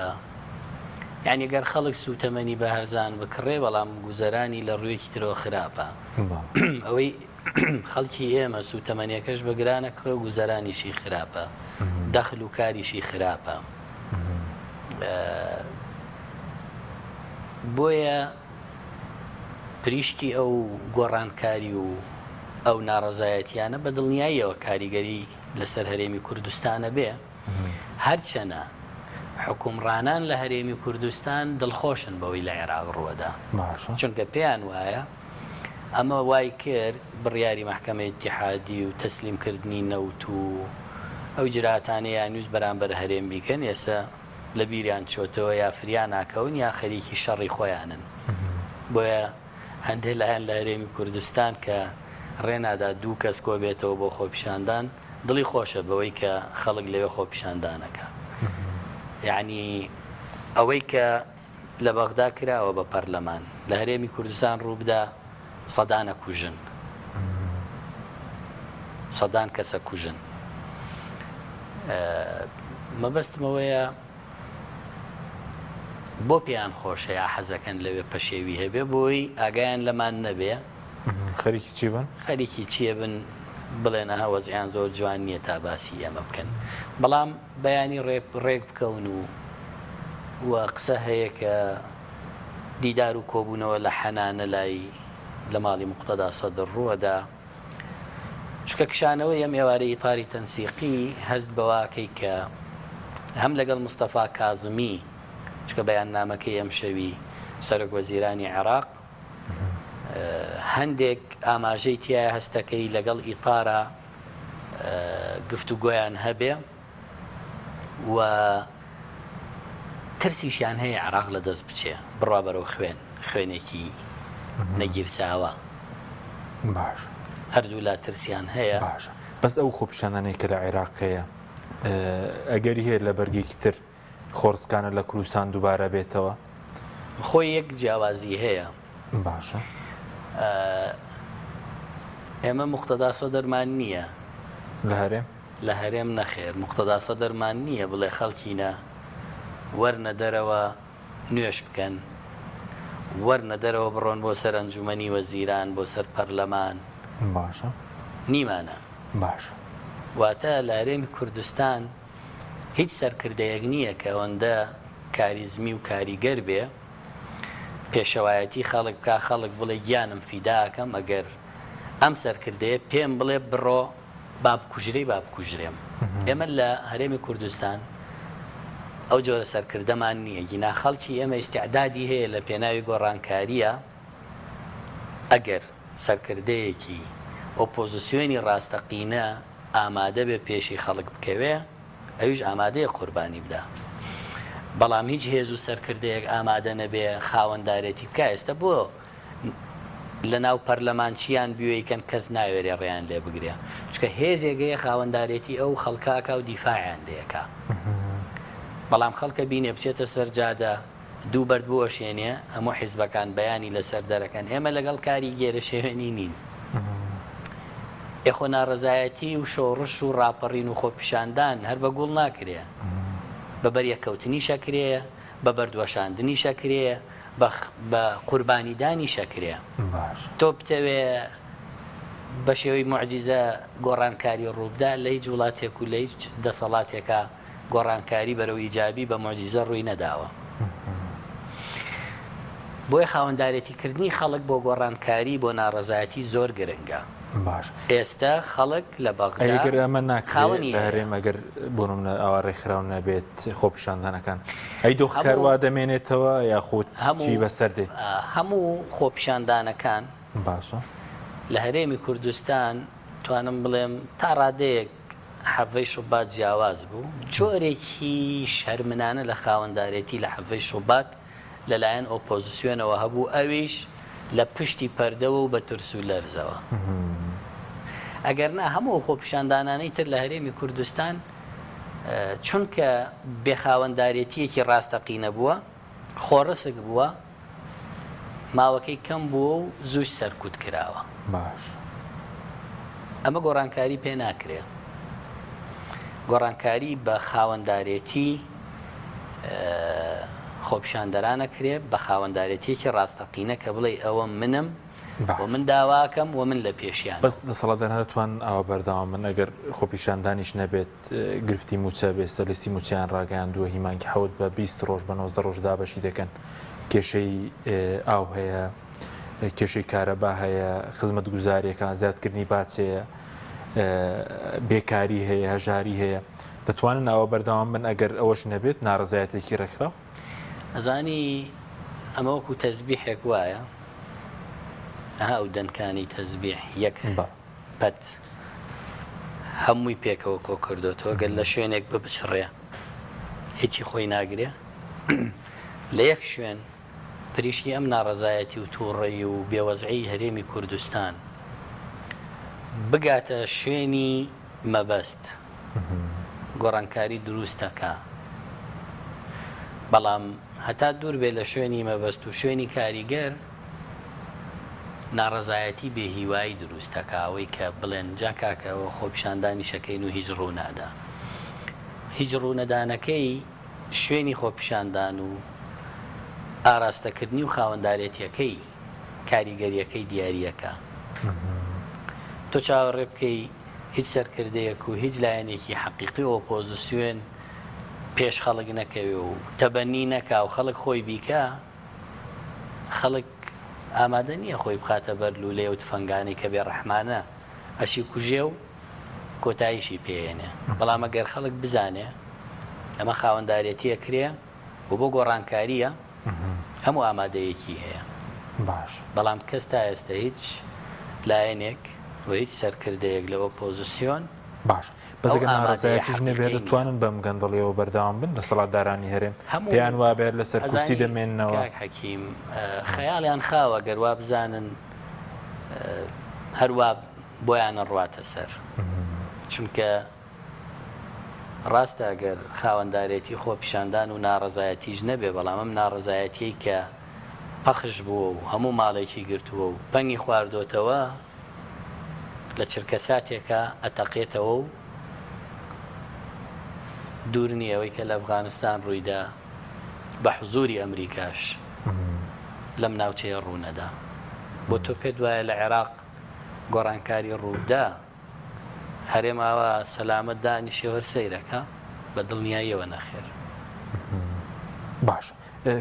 یانی گەر خەڵک سوتەمەنی بە هەرزان بکڕێ بەڵام گوزەرانی لە ڕوویەکی ترەوە خراپە ئەوەی خەڵکی ئێمە سوتەمەنیەکەش بە گرانە کڕێ و گوزەرانیشی خراپە دەخل و کاریشی خراپە بۆیە پریشکی ئەو گۆڕانکاری و ئەو ناڕەزایەتیانە بە دڵنیاییەوە کاریگەری لەسەر هەرێمی کوردستانە بێ هەرچەنە حوکمڕانان لە هەرێمی کوردستان دڵخۆشن بەوەی لە عێراق ڕووەدا چونکە پێیان وایە ئەمە وای کرد بڕیاری مەحکەمەی ئیتیحادی و تەسلیم کردنی نەوت و ئەو ئیجرائاتانەی یانویست بەرامبەر هەرێم بیکەن ئێسە لە بیریان چۆتەوە یا فریا ناکەون یا خەریکی شەڕی خۆیانن بۆیە هەندێ لایەن لە هەرێمی کوردستان کە ڕێ نادا دوو کەس کۆبێتەوە بۆ خۆپیشاندان دڵی خۆشە بەوەی کە خەڵک لەوێ خۆپیشاندانەکە یعنی ئەوەی کە لە بەغدا کراوە بە پەرلەمان لە هەرێمی کوردستان ڕووبدا سەدانە کوژن سەدان کەسە کوژن مەبەستمەوەیە بۆ پێیان خۆشە یا حەزەکەن لەوێ پەشێوی هەبێ بۆی ئاگایان لەمان نەبێ خەریکی چی بن؟ خەریکی چیە بن بڵێن ئەها وەزعیان زۆر جوان نییە تا باسی ئێمە بکەن بەڵام بەیانی ڕێک ڕێک بکەون و و قسە هەیە کە دیدار و کۆبوونەوە لە حەنانە لای لە ماڵی مقتەدا سەدر ڕووەدا چونکە کشانەوەی ئەم ئێوارەی ئیتاری تەنسیقی هەست بەوە ئەکەی کە هەم لەگەڵ مستەفا کازمی چونکە بەیاننامەکەی ئەمشەوی سەرۆک وەزیرانی عێراق هەندێک ئاماژەی تیایە هەستەکەی لەگەڵ ئیتارە گفتوگۆیان هەبێ و ترسیشیان هەیە عێراق لە دەست بچێ بڕوا بەرەو خوێن خوێنێکی نەگیرساوە باش هەردوولا ترسیان هەیە باشە بەس ئەو خۆپیشاندانەی کە لە عێراق هەیە ئەگەری هەیە لە بەرگێکی تر خۆڕسکانە لە کوردستان دووبارە بێتەوە؟ خۆی یەک جیاوازی هەیە. باشە. ئێمە موقتەدا سەدرمان نییە. لە هەرێم؟ لە هەرێم نەخێر موقتەدا سەدرمان نییە بڵێ خەڵکینە وەرنە دەرەوە نوێژ بکەن، وەرنە دەرەوە بڕۆن بۆ سەر ئەنجومەنی وەزیران، بۆ سەر پەرلەمان. باشە. نیمانە. باشە. واتە لە هەرێمی کوردستان هیچ سەرکردەیەک نییە کە ئەوەندە کاریزمی و کاریگەر بێ پێشەوایەتی خەڵک بکا خەڵک بڵێ گیانم فیدا ئەکەم ئەگەر ئەم سەرکردەیە پێم بڵێ بڕۆ با بکوژرێی با بکوژرێم ئێمە لە هەرێمی کوردستان ئەو جۆرە سەرکردەمان نییە گینا خەڵکی ئێمە ئیستعدادی هەیە لە پێناوی گۆڕانکاریە ئەگەر سەرکردەیەکی ئۆپۆزسیۆنی ڕاستەقینە ئامادە بێ پێشی خەڵک بکەوێ. ئەویش ئامادەیە قوربانی بدا. بەڵام هیچ هێز و سەرکردەیەک ئامادە نەبێ خاوەندارێتی بکا ئێستە بۆ لەناو پەرلەمان چیان بوێ کەن کەس ناوێرێ ڕێیان لێ بگرێ چونکە هێزێک هەیە خاوەندارێتی ئەو خەڵکە ئەکا و دیفاعیان لێ ئەکا بەڵام خەڵکە بینێ بچێتە سەر جادە دوو بەرد بوەشێنێ هەموو حیزبەکان بەیانی لەسەر دەرەکەن ئێمە لەگەڵ کاری گێرەشێوێنی نین ئێ خۆ ناڕەزایەتی و شۆڕش و ڕاپەڕین و خۆپیشاندان هەر بە گوڵ ناکرێ بە بەریەککەوتنیش ئەکرێ بە بەردوەشاندنیش ئەکرێ بە بە قوربانیدانیش ئەکرێ باش. تۆ بتەوێ بە شێوەی موعجیزە گۆڕانکاری ڕووبدا لە هیچ وڵاتێک و لە هیچ دەسەڵاتێکا گۆڕانکاری بەرەو ئیجابی بە موعجیزە ڕووی نەداوە. بۆیە خاوەندارێتی کردنی خەڵک بۆ گۆڕانکاری بۆ ناڕەزایەتی زۆر گرنگە. باش. ئێستە خەڵک لە بەغدا ئەی گەر ئەمە ناکرێ خاوەنی لە هەیە. هەرێم ئەگەر بۆ نمونە ئاوا ڕێکخراو نەبێت خۆپیشاندانەکان ئەی دۆخەکە هەموو وا دەمێنێتەوە یاخود چی هەموو بەسەر دێ؟ هەموو خۆپیشاندانەکان باشە. لە هەرێمی کوردستان توانم بڵێم تا ڕادەیەک حەڤەی شوبات جیاواز بوو، جۆرێکی شەرمنانە لە خاوەندارێتی لە حەڤەی شوبات لەلایەن ئۆپۆزسیۆنەوە هەبوو، ئەویش لە پشتی پەردەوە و بە ترس و لەرزەوە. ئەگەرنا هەموو ئەو خۆپیشاندانانەی تر لە هەرێمی کوردستان چونکە بێ خاوەندارێتییەکی ڕاستەقینە بووە، خۆڕسک بووە، ماوەکەی کەم بووە و زووش سەرکوت کراوە. باش. ئەمە گۆڕانکاری پێ ناکرێ. گۆڕانکاری بە خاوەندارێتی خۆپیشاندەران ئەکرێ، بە خاوەندارێتییەکی ڕاستەقینە کە بڵێی ئەوە منم و من داواکەم و من لە پێشیانم. بەس دەسەڵاتداران دەتوانن ئاوا بەردەوام بن ئەگەر خۆپیشاندانیش نەبێت گرفتی مووچە بێ ئێستا لیستی مووچەیان ڕاگەیاندووە هی مانگی حەوت بە 20 ڕۆژ بە 19 ڕۆژ دابەشی دەکەن کێشەی ئاو هەیە کێشەی کارەبا هەیە خزمەتگوزاریەکان زیادکردنی باج هەیە بێکاری هەیە هەژاری هەیە دەتوانن ئاوا بەردەوام بن ئەگەر ئەوەش نەبێت ناڕەزایەتێکی ڕێکخراو؟ ئەزانی ئەمە وەکو تەزبیحێک وایە ئەها ئەو دەنکانی تەزبیح یەک پەت هەمووی پێکەوە کۆ کردوتەوە گەر لە شوێنێک بپچڕێ هیچی خۆی ناگرێ لە یەک شوێن پریشکی ئەم ناڕەزایەتی و تووڕەیی و بێوەزعی هەرێمی کوردستان بگاتە شوێنی مەبەست گۆڕانکاری دروست دەکا بەڵام هەتا دوور بێ لە شوێنی مەبەست و شوێنی کاریگەر ناڕەزایەتی بێ هیوایی دروست دەکا ئەوەی کە بڵێن جا کاکە ئەوە خۆپیشاندانیشەکەین و هیچ ڕوونادا هیچ ڕوونەدانەکەی شوێنی خۆپیشاندان و ئاراستەکردنی و خاوەندارێتیەکەی کاریگەریەکەی دیاریەکە تۆ چاوەڕێ بکەی هیچ سەرکردەیەک و هیچ لایەنێکی حەقیقی ئۆپۆزسیۆن پێش خەڵک نەکەوێ و تەبەنی نەکا و خەڵک خۆی بیکا، خەڵک ئامادە نییە خۆی بخاتە بەر لوولەی ئەو تفەنگانەی کە بێڕەحمانە ئەشی کوژێ و کۆتاییشی پێ یەنێ. بەڵام ئەگەر خەڵک بزانێ ئەمە خاوەندارێتی ئەکرێ و بۆ گۆڕانکارییە، هەموو ئامادەیەکی هەیە. باش. بەڵام کەس تا ئێستە هیچ لایەنێک و هیچ سەرکردەیەک لە ئۆپۆزسیۆن باش. بەس ئەو ئەگەر ئامادەیە ناڕەزایەتیش نەبێ حەقیقیەی نییە. دەتوانن بەم گەندەڵیەوە بەردەوام بن دەسەڵاتدارانی هەرێم هەموو پێیان وابێ لەسەر کورسی ئەزانی دەمێننەوە. کاک حەکیم خەیاڵیان خاوە گەر وا بزانن هەر وا بۆیان ئەڕواتە سەر. چونکە ڕاستە ئەگەر خاوەندارێتی خۆپیشاندان و ناڕەزایەتیش نەبێ، بەڵام ئەم ناڕەزایەتیەی کە پەخش بووە و هەموو ماڵێکی گرتووە و پەنگی خواردۆتەوە لە چرکەساتێکا ئەتەقێتەوە و دوور نییە ئەوەی کە لە ئەفغانستان ڕوویدا بە حزوری ئەمریکاش لەم ناوچەیە ڕوونەدا. بۆ تۆ پێت وایە لە عێراق گۆڕانکاری ڕووبدا؟ هەرێم ئاوا سەلامەت دانیشێ هەر سەیرەکا؟ بە دڵنیاییەوە نەخێر. باشە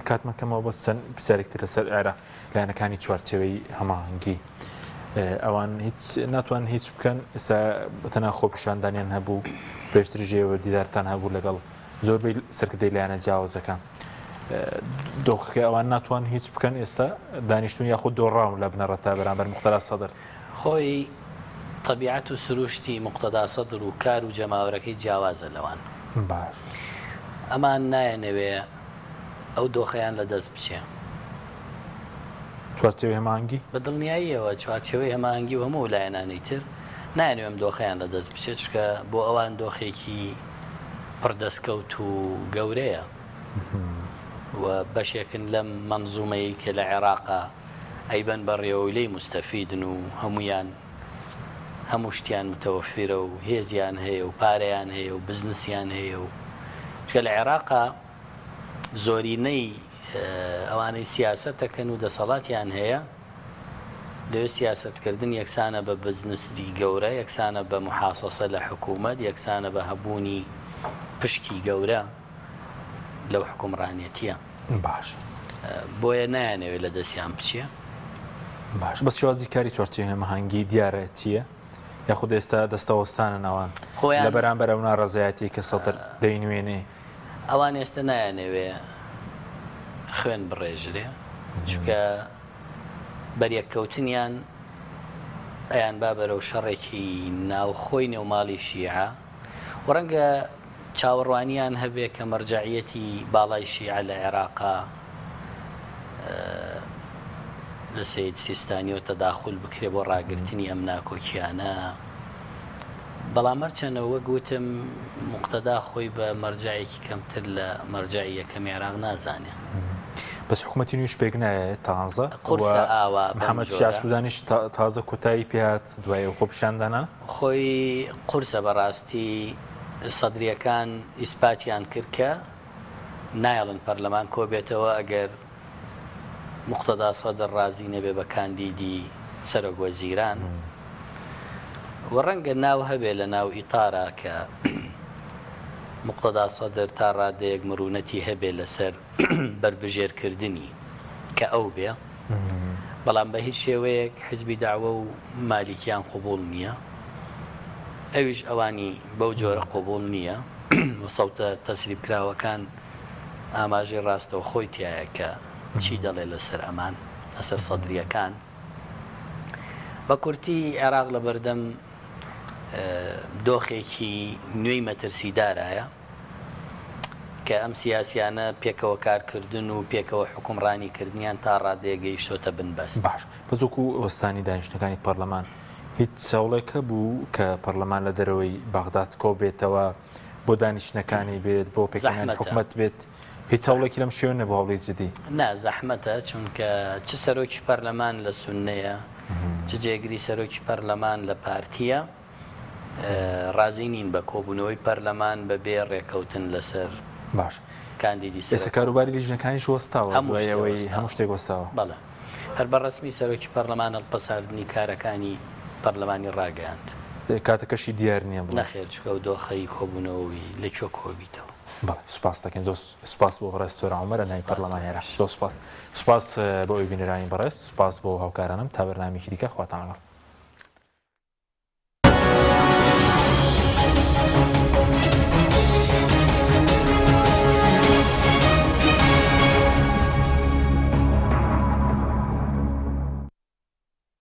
کاتمان کەمەوە بەس چەند پرسیارێک تر لەسەر عێراق لایەنەکانی چوارچێوەی هەماهەنگی ئەوان هیچ ناتوان هیچ بکەن ئێستا تەنها خۆپیشاندانیان هەبوو پێشتر ژێوە دیدارتان هەبوو لەگەڵ زۆربەی سەرکردەی لایەنە جیاوازەکان دۆخەکە ئەوان ناتوان هیچ بکەن ئێستا دانیشتون یاخود دۆڕاون لە بنەڕەتا بەرامبەر مخترا سەدر خۆی تەبیعەت و سروشتی موقتەدا سەدر و کار و جەماوەرەکەی جیاوازە لەوان. باش. ئەمان نایەنەوێ ئەو دۆخەیان لە دەست بچێ. چوارچێوەی هەماهەنگی؟ بە دڵنیاییەوە چوارچێوەی هەماهەنگی و هەموو ئەو لایەنانەی تر نایەنەوێ ئەم دۆخەیان لە دەست بچێ، چونکە بۆ ئەوان دۆخێکی پڕ دەستکەوت و گەورەیە و بەشێکن لەم مەنزومەی کە لە عێراقا ئەیبەن بەڕێوە و لێی موستەفیدن و هەموویان هەموو شتیان متەوەفیرە و هێزیان هەیە و پارەیان هەیە و بزنسیان هەیە و چونکە لە عێراقا زۆرینەی ئەوانەی سیاسەت دەکەن و دەسەڵاتیان هەیە لەوێ سیاسەتکردن یەکسانە بە بزنسی گەورە یەکسانە بە محاسەسە لە حکوومەت یەکسانە بە هەبوونی پشکی گەورە لەو حکومڕانێتیە. باش. بۆیە نایانەوێت لە دەستیان بچێ. باش بەس شێوازی کاری چوارچێوەی هەماهەنگی دیارە چییە؟ یاخود ئێستا دەستەوەستانن ئەوان خۆیان لە بەرامبەر ئەو ناڕەزایەتی کە سەدر دەینوێنێ؟ ئەوان ئێستا نایانەوێ خوێن بڕێژرێ چونکە بەریەککەوتنیان ئەیانبا بەرەو شەڕێکی ناوخۆی نێوماڵی شیعە و ڕەنگە چاوەڕوانیان هەبێ کە مەرجەعیەتی باڵای شیعە لە عێراقا لە سەید سیستانیەوە تەداخول بکرێ بۆ ڕاگرتنی ئەم ناکۆکیانە. بەڵام هەرچەنە وەک وتم موقتەدا خۆی بە مەرجەعێکی کەمتر لە مەرجەعی یەکەمی عێراق نازانێ. بەس حکومەتی نوێش پێک نایە تازە قورسە ئاوا بەم محەممەد شیاع جۆرە. سوودانیش تازە کۆتایی پێهات دوای ئەو خۆپیشاندانە. خۆی قورسە بەڕاستی سەدریەکان ئیسپاتیان کرد کە نایەڵن پەرلەمان کۆبێتەوە ئەگەر موقتەدا سەدر ڕازی نەبێ بە کاندیدی سەرۆک وەزیران و ڕەنگە ناو هەبێ لە ناو ئیتارا کە موقتەدا سەدر تا ڕادەیەک مرونەتی هەبێ لەسەر بەربژێرکردنی کە ئەو بێ بەڵام بە هیچ شێوەیەک حزبی دەعوە و مالیکیان قبوڵ نییە ئەویش ئەوانی بەو جۆرە قبوڵ نییە و سەوتە تەسریب کراوەکان ئاماژەی ڕاستەوخۆی تایە کە چی دەڵێ لەسەر ئەمان لەسەر سەدریەکان بە کورتی عێراق لە بەردەم دۆخێکی نوێی مەترسیدارایە کە ئەم سیاسیانە پێکەوە کارکردن و پێکەوە حوکمڕانی کردنیان تا ڕادەیەک گەیشتۆتە بنبەست. باش بەس وەکو وەستانی دانیشتنەکانی پەرلەمان هیچ هەوڵێک هەبوو کە پەرلەمان لە دەرەوەی بەغداد کۆبێتەوە بۆ دانیشتنەکانی بێت بۆ پێکهێنانی زەحمەتە. حکومەت بێت هیچ هەوڵێکی لەم شێوە نەبوو هەوڵی جدی؟ نا زەحمەتە چونکە چ سەرۆکی پەرلەمان لە سوننەیە چ جێگری سەرۆکی پەرلەمان لە پارتییە. ڕازی نین بە کۆبوونەوەی پەرلەمان بەبێ ڕێکەوتن لەسەر باش کاندیدی ئێستا سەرۆک. کاروباری لیژنەکانیش وەستاوە هەموو دوای شتێ ئەوەی وەستاوە. هەموو شتێک وەستاوە. بەڵێ هەر بە ڕەسمی سەرۆکی پەرلەمان هەڵپەساردنی کارەکانی پەرلەمانی ڕاگەیاند. کاتەکەشی دیار نییە بڵێ. نەخێر چونکە ئەو دۆخەی کۆبوونەوەی لە کوێ کۆبیتەوە. بەڵێ سوپاست دەکەین زۆر سوپاس بۆ بەڕێز سۆران عومەر ئەندامی سوپاس پەرلەمانی عێراق بۆ زۆر سوپاس سوپاس بۆ ئەوی بینەرانی بەڕێز سوپاس بۆ هاوکارانم تا بەرنامەیەکی دیکە خواتان لەگەڵ.